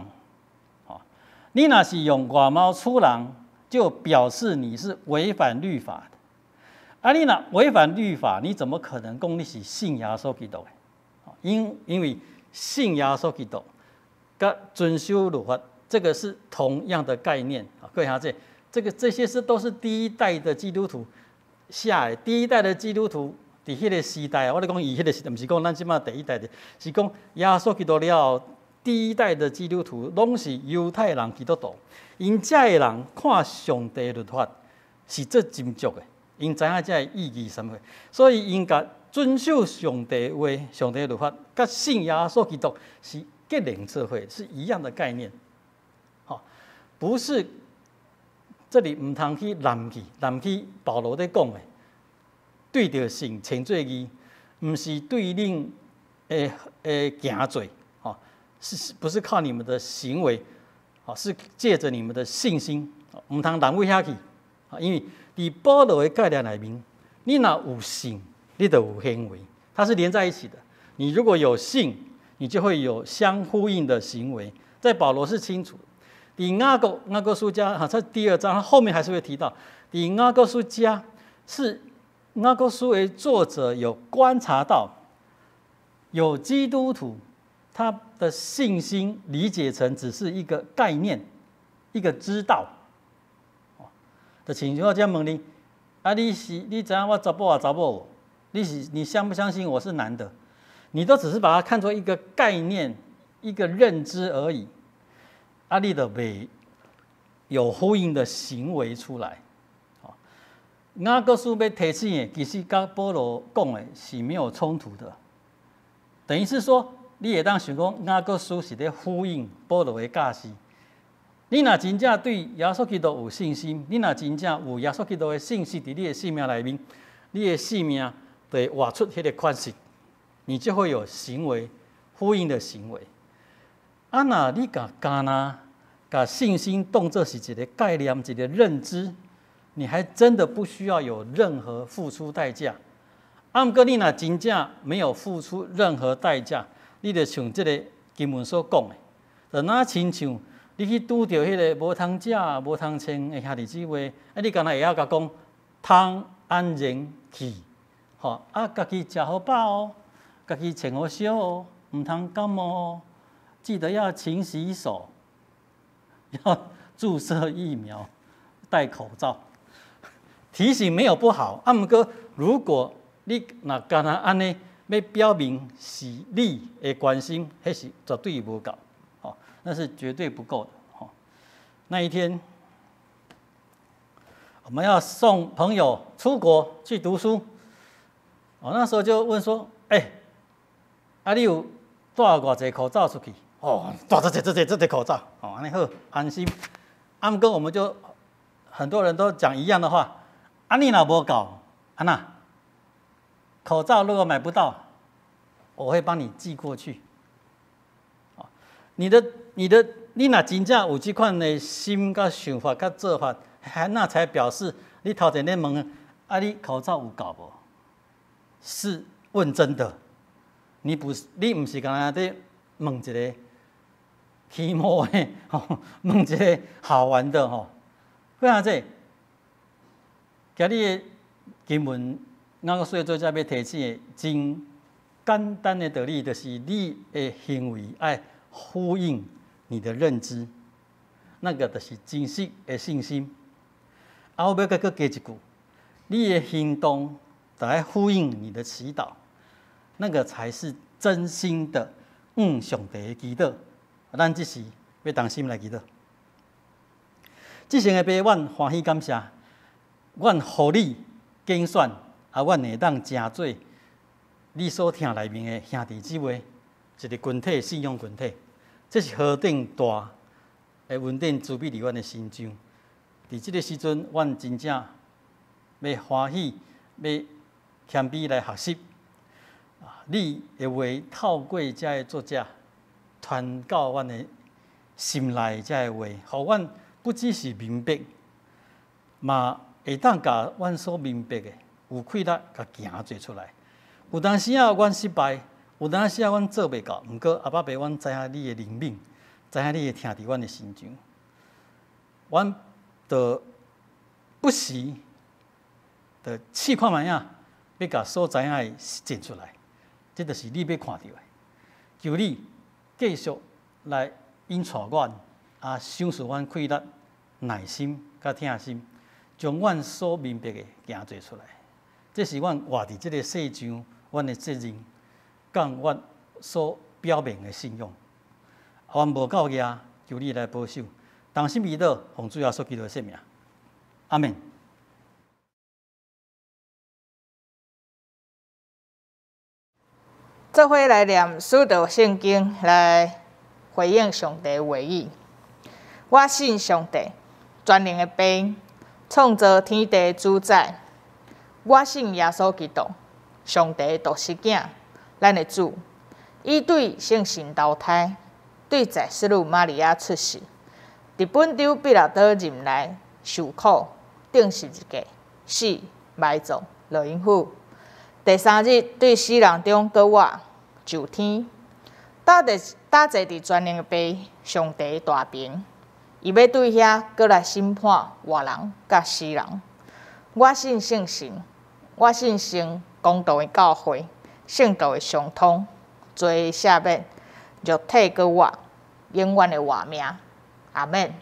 你若是用外貌取人，就表示你是違反律法的。啊，你若違反律法，你怎麼可能講你是信耶穌基督的？因為信耶穌基督佮遵守律法，這個是同樣的概念啊。各位兄弟，這些是都是第一代的基督徒寫的，第一代的基督徒佇彼个時代，我咧講伊彼个時代，毋是講咱這擺第一代的，是講耶穌基督了後，第一代的基督徒攏是猶太人基督徒，𪜶遮的人看上帝律法是做斟酌的。𪜶知影這个意義啥物，所以𪜶共遵守上帝話、上帝律法，佮信耶穌基督是結連做伙，是一樣的概念。好，不是這裡毋通去濫去，濫去保羅咧講的，對著信稱做義，毋是對恁的行做，吼，是不是靠你們的行為？是借著你們的信心，毋通濫去遐去，因為佇保羅的概念內面，你若有信，你就有行為，它是連在一起的。你如果有信，你就會有相呼應的行為。在保羅是清楚，佇雅各書遮哈，在第二章，他後面還是會提到，佇雅各書遮是雅各書的作者有觀察到，有基督徒他的信心理解成只是一個概念，一個知道。就親像我這樣問你，啊，你知影我查埔抑查某無？你相不相信我是男的？你都只是把它看作一個概念、一個認知而已。啊，你都袂有呼應的行為出來。雅各書欲提醒的，其實佮保羅講的是沒有衝突的。等於是說，你會當想講雅各書是咧呼應保羅的教示，你若真正對耶穌基督有信心，你若真正有耶穌基督的信息佇你的生命內面，你的生命就會活出彼个款式，你就會有行為呼應的行為。啊，若你共干焦共信心當作是一个概念，一个認知，你還真的不需要有任何付出代價。啊，毋過你若真正沒有付出任何代價，你就像這个經文所講的，就若親像你去拄著彼个無通食、無通穿的兄弟姊妹，啊，你敢若會曉共講通安然去，吼啊，家己食好飽哦，家己穿好少哦，毋通感冒哦，記得要勤洗手，要注射疫苗，戴口罩。提醒沒有不好，啊，毋過如果你若干焦按呢，欲表明是你的關心，彼是絕對無夠，吼，那是絕對不夠的，吼。那一天，我們要送朋友出國去讀書，我那時候就問說：欸，啊，你有帶偌濟口罩出去？哦，帶這濟、這濟、這濟口罩，哦，按呢好，安心。啊，毋過我們就很多人都講一樣的話，啊，你若無夠，按怎？口罩如果買不到，我會幫你寄過去。你的、你的、你若真正有這款的心、佮想法、佮做法，還那才表示你頭前咧問，啊，你口罩有夠無？是問真的，你不是你毋是干焦咧問一个起毛的，吼，問一个好玩的吼。幾下這，今日的經文。我所以做遮欲提醒的，真簡單的道理，就是你的行為愛呼應你的認知，那個就是真實的信心。啊，我欲閣閣加一句，你的行動得愛呼應你的祈禱，那個才是真心的向上帝的祈禱。咱這時欲同心來祈禱。至聖的父，阮歡喜感謝，阮予你揀選。啊，阮會當成做你所疼內面的兄弟姊妹，一个群體，信仰群體，這是何等大的恩典慈悲佇阮的身上。佇這个時陣，阮真正欲歡喜，欲謙卑來學習。你的話透過遮个作者傳到阮的心內，遮个話，予阮不只是明白，嘛會當共阮所明白的。有氣力共行做出來，有當時仔阮失敗，有當時仔阮做袂到。毋過阿爸父，阮知影你的靈敏，知影你會疼佇阮的身上，阮就不時就試看覓仔，欲共所知影的實踐出來。這就是你欲看著的。求你繼續來引帶阮，啊，賞賜阮氣力、耐心佮疼心，將阮所明白的行做出來。這是阮活佇這个世上，阮的責任，佮阮所表明的信仰。阮無夠額，求你來保守。同心祈禱，奉主耶穌基督的聖名，阿們。做伙來念使徒聖經來回應上帝話語。我信上帝，全能的父，創造天地的主宰。我信耶穌基督，上帝的獨生囝，咱的主。伊對聖神投胎，對在洗女瑪利亞出世，佇本丟彼拉多任內受苦，釘十字架，死，埋葬，落陰府。第三日對死人中閣活，上天，搭坐佇全能的父上帝大爿，伊欲對遐閣來審判活人佮死人。我信聖神。我信聖公道的教會，聖徒的相通，罪的赦免，肉體閣活，永遠的活命。阿們。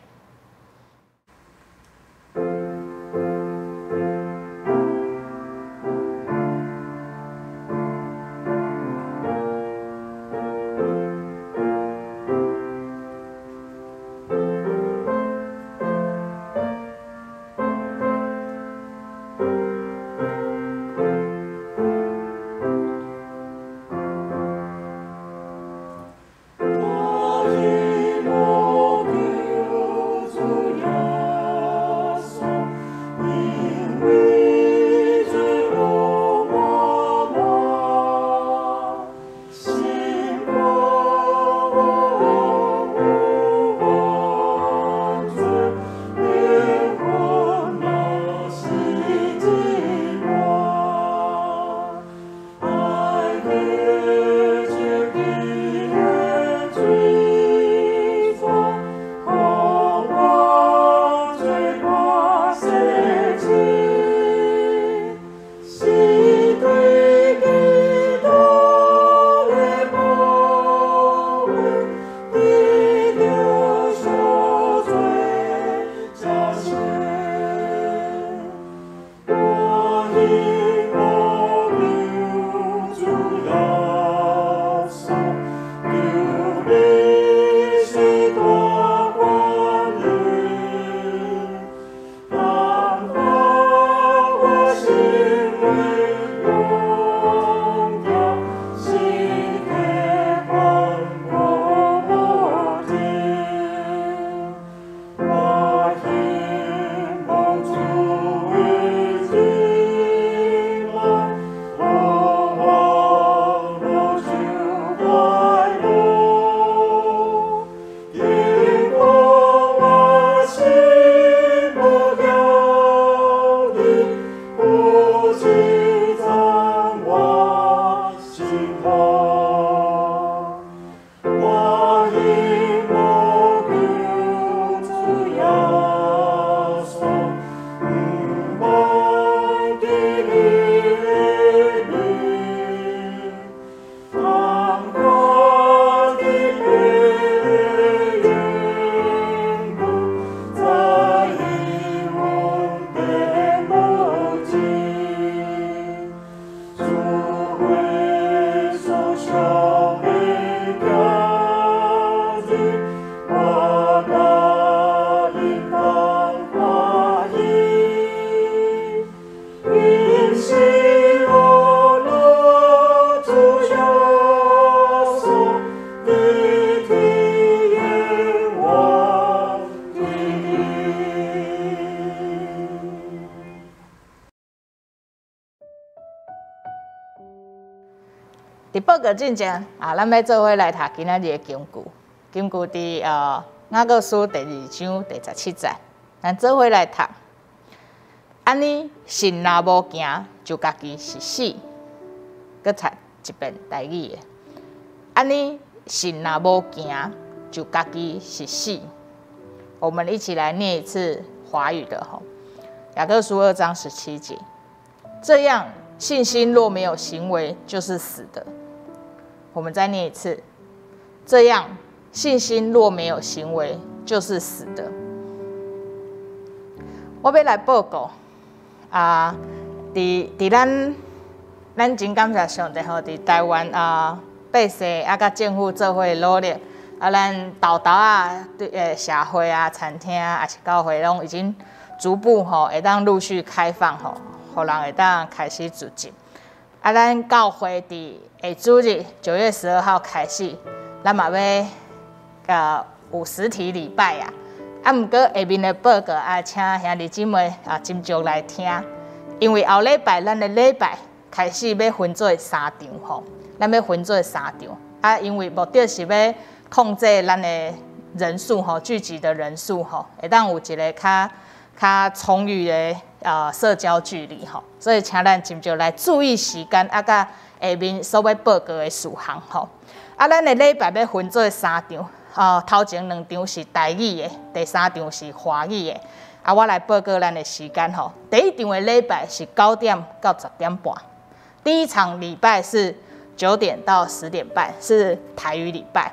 告進前啊，咱欲做伙來讀今仔日的經句，經句佇雅各書第二章第十七節，咱做伙來讀。按呢，信若無行，就家己是死。閣讀一遍台語的。按呢，信若無行，就家己是死。我們一起來念一次華語的吼，雅各書二章十七節。這樣，信心若沒有行為，就是死的。我們再念一次，這樣，信心若沒有行為，就是死的。我欲來報告啊，佇咱真感謝上帝吼，佇台灣啊，百姓啊，佮政府做伙努力，啊，咱沓沓仔對社會啊、餐廳啊，抑是教會攏已經逐步吼會當陸續開放吼，予人會當開始聚集。啊，咱教會佇下主日9月12號開始，咱嘛欲有實體禮拜啊。啊，毋過下面的報告啊，請兄弟姊妹啊，斟酌來聽，因為後禮拜咱的禮拜開始欲分做三場吼，咱欲分做三場啊，因為目的是欲控制咱的人數吼，聚集的人數吼，會當有一个較較充裕的社交距離吼，所以請咱斟酌來注意時間啊，佮下面所欲報告的事項吼。啊，咱的禮拜欲分做三場。哦，頭前兩場是台語的，第三場是華語的。啊，我來報告咱的時間吼。第一場的禮拜是9點到10點半，第一場禮拜是9點到10點半，是台語禮拜。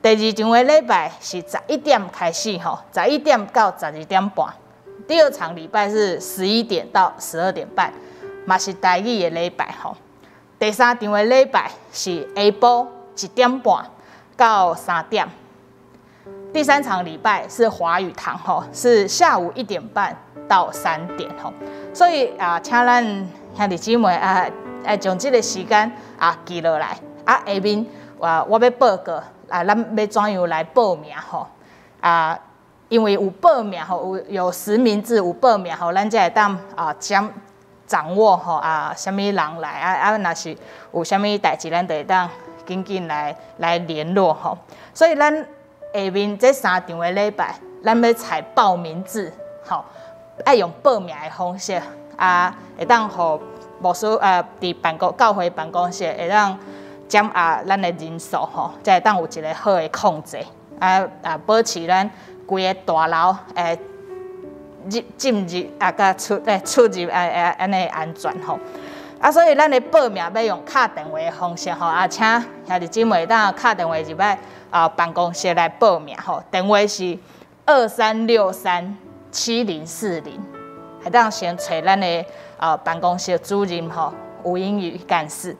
第二場的禮拜是十一點開始吼，十一點到十二點半。第二場禮拜是11點到12點半，嘛是台語的禮拜吼。第三場的禮拜是下晡1點半到3點。第三場禮拜是華語堂吼，是下午1點半到3點吼。所以啊，請咱兄弟姊妹啊，愛將這个時間啊記落來。啊，下面啊，我欲報告啊，咱欲怎樣來報名吼？啊，因為有報名吼，有實名制有報名吼，咱才會當啊將掌握吼啊，啥物人來啊啊，若是有啥物代誌，咱就會當緊緊來聯絡吼。所以咱下面這三場的禮拜，咱欲採報名制，吼，愛用報名的方式啊，會當予牧師啊，佇教會辦公室會當掌握咱的人數吼，才會當有一个好的控制，啊啊，保持咱規个大樓入進入啊，佮出入啊啊按呢安全吼。啊，所以咱的報名欲用敲電話的方式吼，啊，請兄弟姊妹當敲電話入來啊辦公室來報名吼，電話是23637040，會當先揣咱的啊辦公室主任吼，吳英語幹事。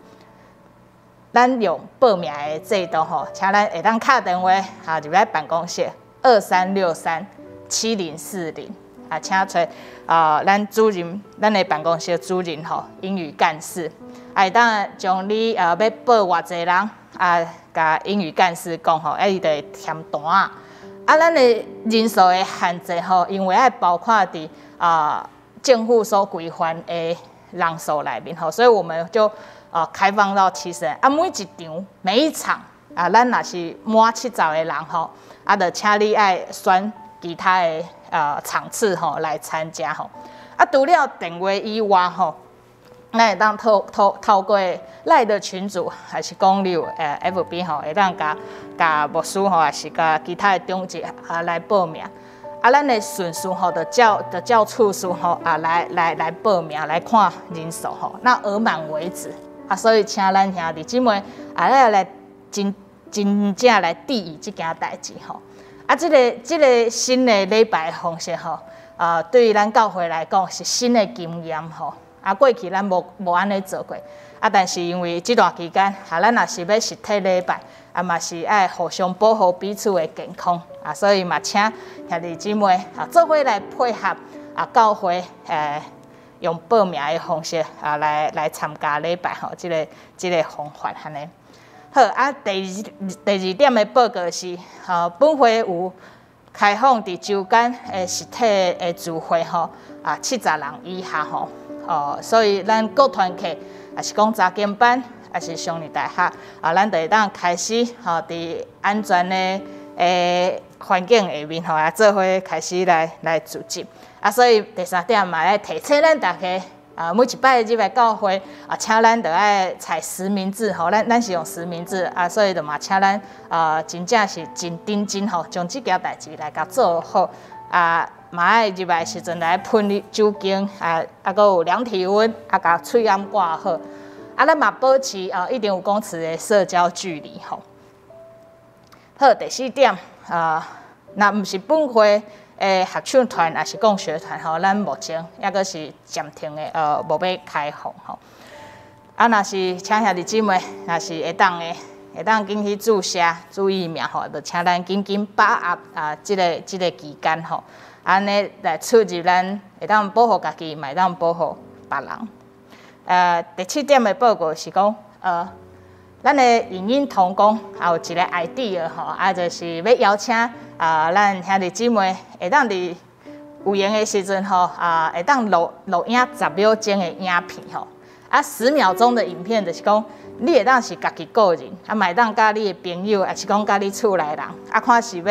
咱用報名的制度吼，請咱會當敲電話啊入來辦公室二三六三七零四零啊，請揣啊咱主任，咱的辦公室主任吼，英語幹事，啊會當將你啊欲報偌濟人啊，共英語幹事講吼，啊伊就會填單。啊，咱的人數的限制吼，因為愛包括佇啊政府所規範的人數內面吼，所以我們就開放到70人。啊，每一場每一場啊，咱若是滿70個人吼，啊，就請你愛選其他的場次吼來參加吼。啊，除了電話以外吼，咱會當透過 LINE 的群組，還是講你有FB 吼，會當共共牧師吼，還是共其他的長執啊來報名。啊，咱的順序吼，就照次序吼啊來報名來看人數吼，那額滿為止。啊，所以請咱兄弟姊妹啊，來真真正來注意這件代誌吼。啊，這个新的禮拜方式吼，啊，對於咱教會來講是新的經驗吼。啊，過去咱無按呢做過，啊，但是因為這段期間，啊，咱若是欲實體禮拜，啊，嘛是愛互相保護彼此的健康，啊，所以嘛，請兄弟姊妹啊，做伙來配合啊，教會用報名的方式啊，來參加禮拜吼，這个方法按呢。好啊，第二點的報告是，吼，本會有開放佇週間的實體的聚會吼，啊，70人以下吼，哦，所以咱各團契，抑是講查經班，抑是上年大學，啊，咱就會當開始吼，佇安全的環境下面吼，啊，做伙開始來聚集。啊，所以第三點嘛，愛提醒咱大家，啊，每一擺入來教會，啊，請咱著愛採實名制吼，咱是用實名制啊，所以就嘛請咱啊，真正是真認真吼，將這件代誌來共做好啊，嘛愛入來時陣來噴酒精啊，啊，閣有量體溫，啊，共喙罨掛好，啊，咱嘛保持啊1.5公尺的社交距離吼。好，第四點啊，若毋是本會的合唱團抑是共學團吼，咱目前猶閣是暫停的，無欲開放吼。啊，若是請兄弟姊妹，若是會當的，會當緊去注射注疫苗吼，就請咱緊緊把握啊，這個期間吼，按呢來出入咱會當保護家己，嘛會當保護別人。第七點的報告是講，咱的影音同工也有一個 idea 吼，啊，就是欲邀請啊，咱兄弟姊妹會當佇有閒的時陣吼，啊，會當錄影10秒鐘的影片吼，啊，10秒鐘的影片就是講，你會當是家己個人，啊，嘛會當佮你的朋友，抑是講佮你厝內人，啊，看是欲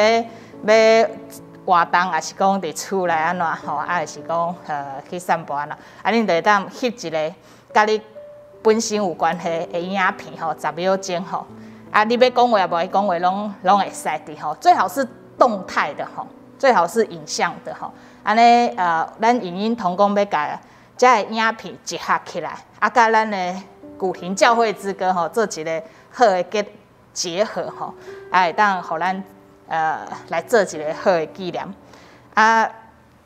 活動，抑是講佇厝內按怎吼，啊，抑是講去散步按怎，啊，恁就會當翕一个佮你本身有關係的影片吼，十秒鐘吼，啊，你欲講話抑無愛講話，攏會使佇吼，最好是動態的吼，最好是影像的吼，按呢咱影音同工欲共這个影片集合起來，啊，佮咱的古亭教會之歌吼，做一个好的結合吼，啊，會當予咱來做一个好的紀念。啊，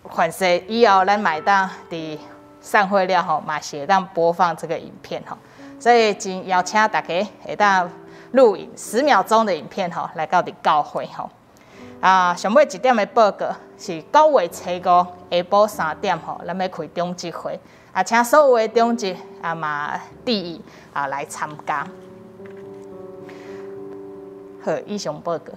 凡勢以後咱嘛會當佇散會了後，嘛是會當播放這個影片吼，所以真邀請大家會當錄影10秒鐘的影片吼，來到佇教會吼。啊，上尾一點的報告是9月初五下晡3點吼，咱欲開長執會，啊，請所有的長執啊嘛注意啊來參加。好，以上報告。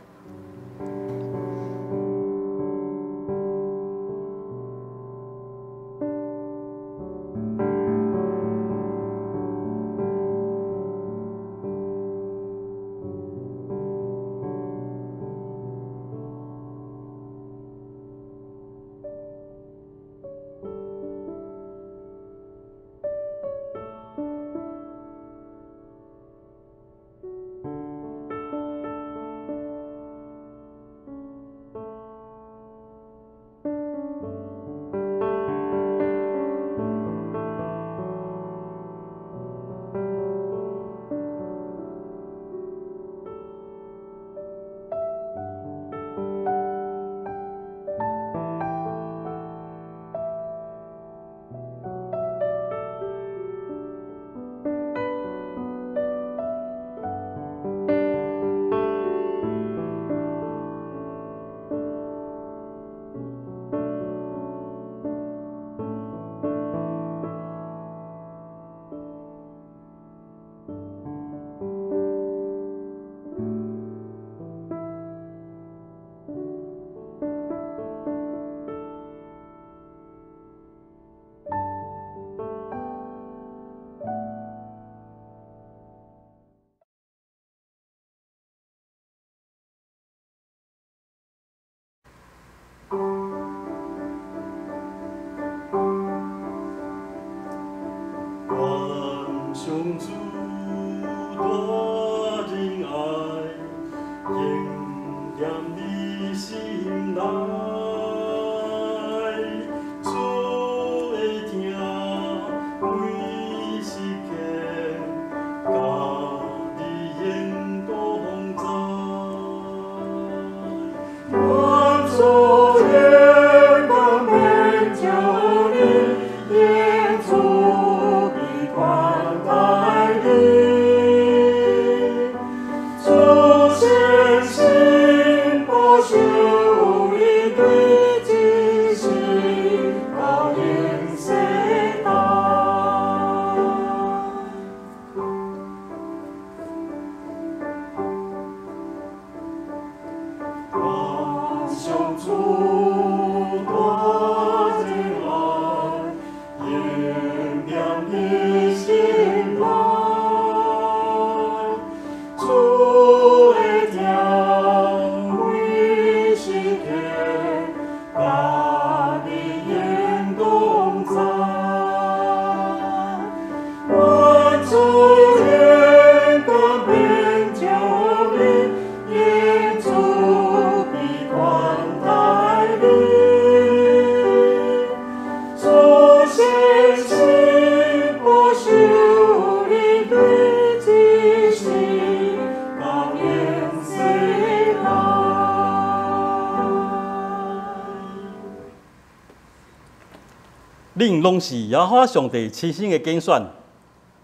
恁攏是耶和華上帝親身的揀選，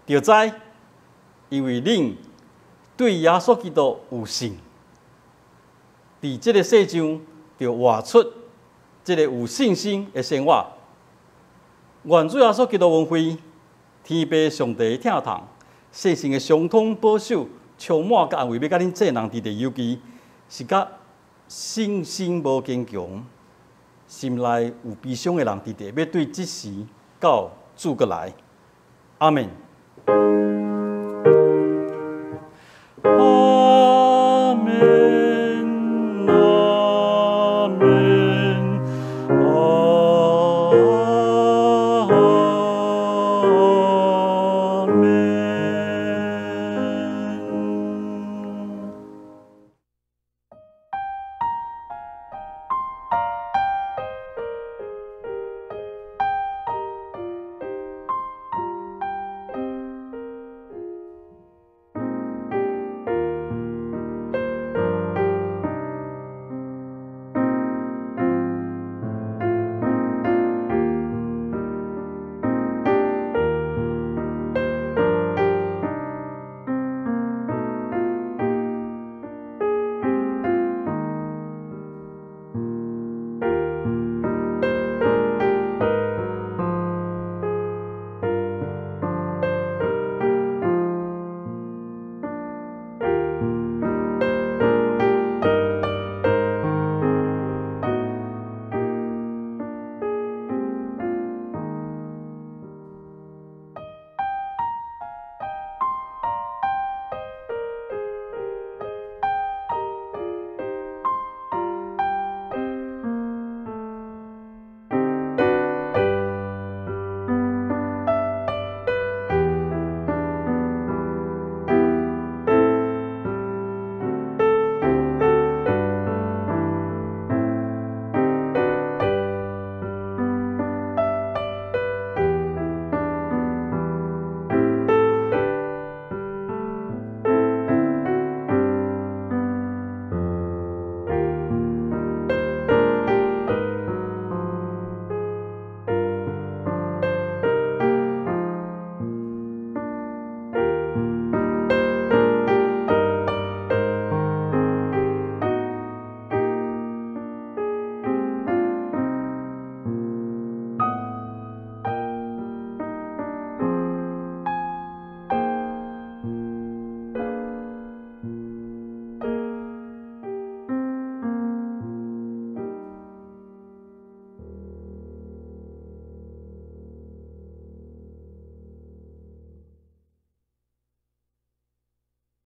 著知，因為恁對耶穌基督有信，佇這个世上著活出這个有信心的生活。願主耶穌基督恩惠、天父上帝疼痛、聖神的相通保守，充滿佮安慰，欲佮恁眾人佇咧，尤其是佮信心無堅強、心內有悲傷的人佇咧，欲對這時到主閣來。阿門。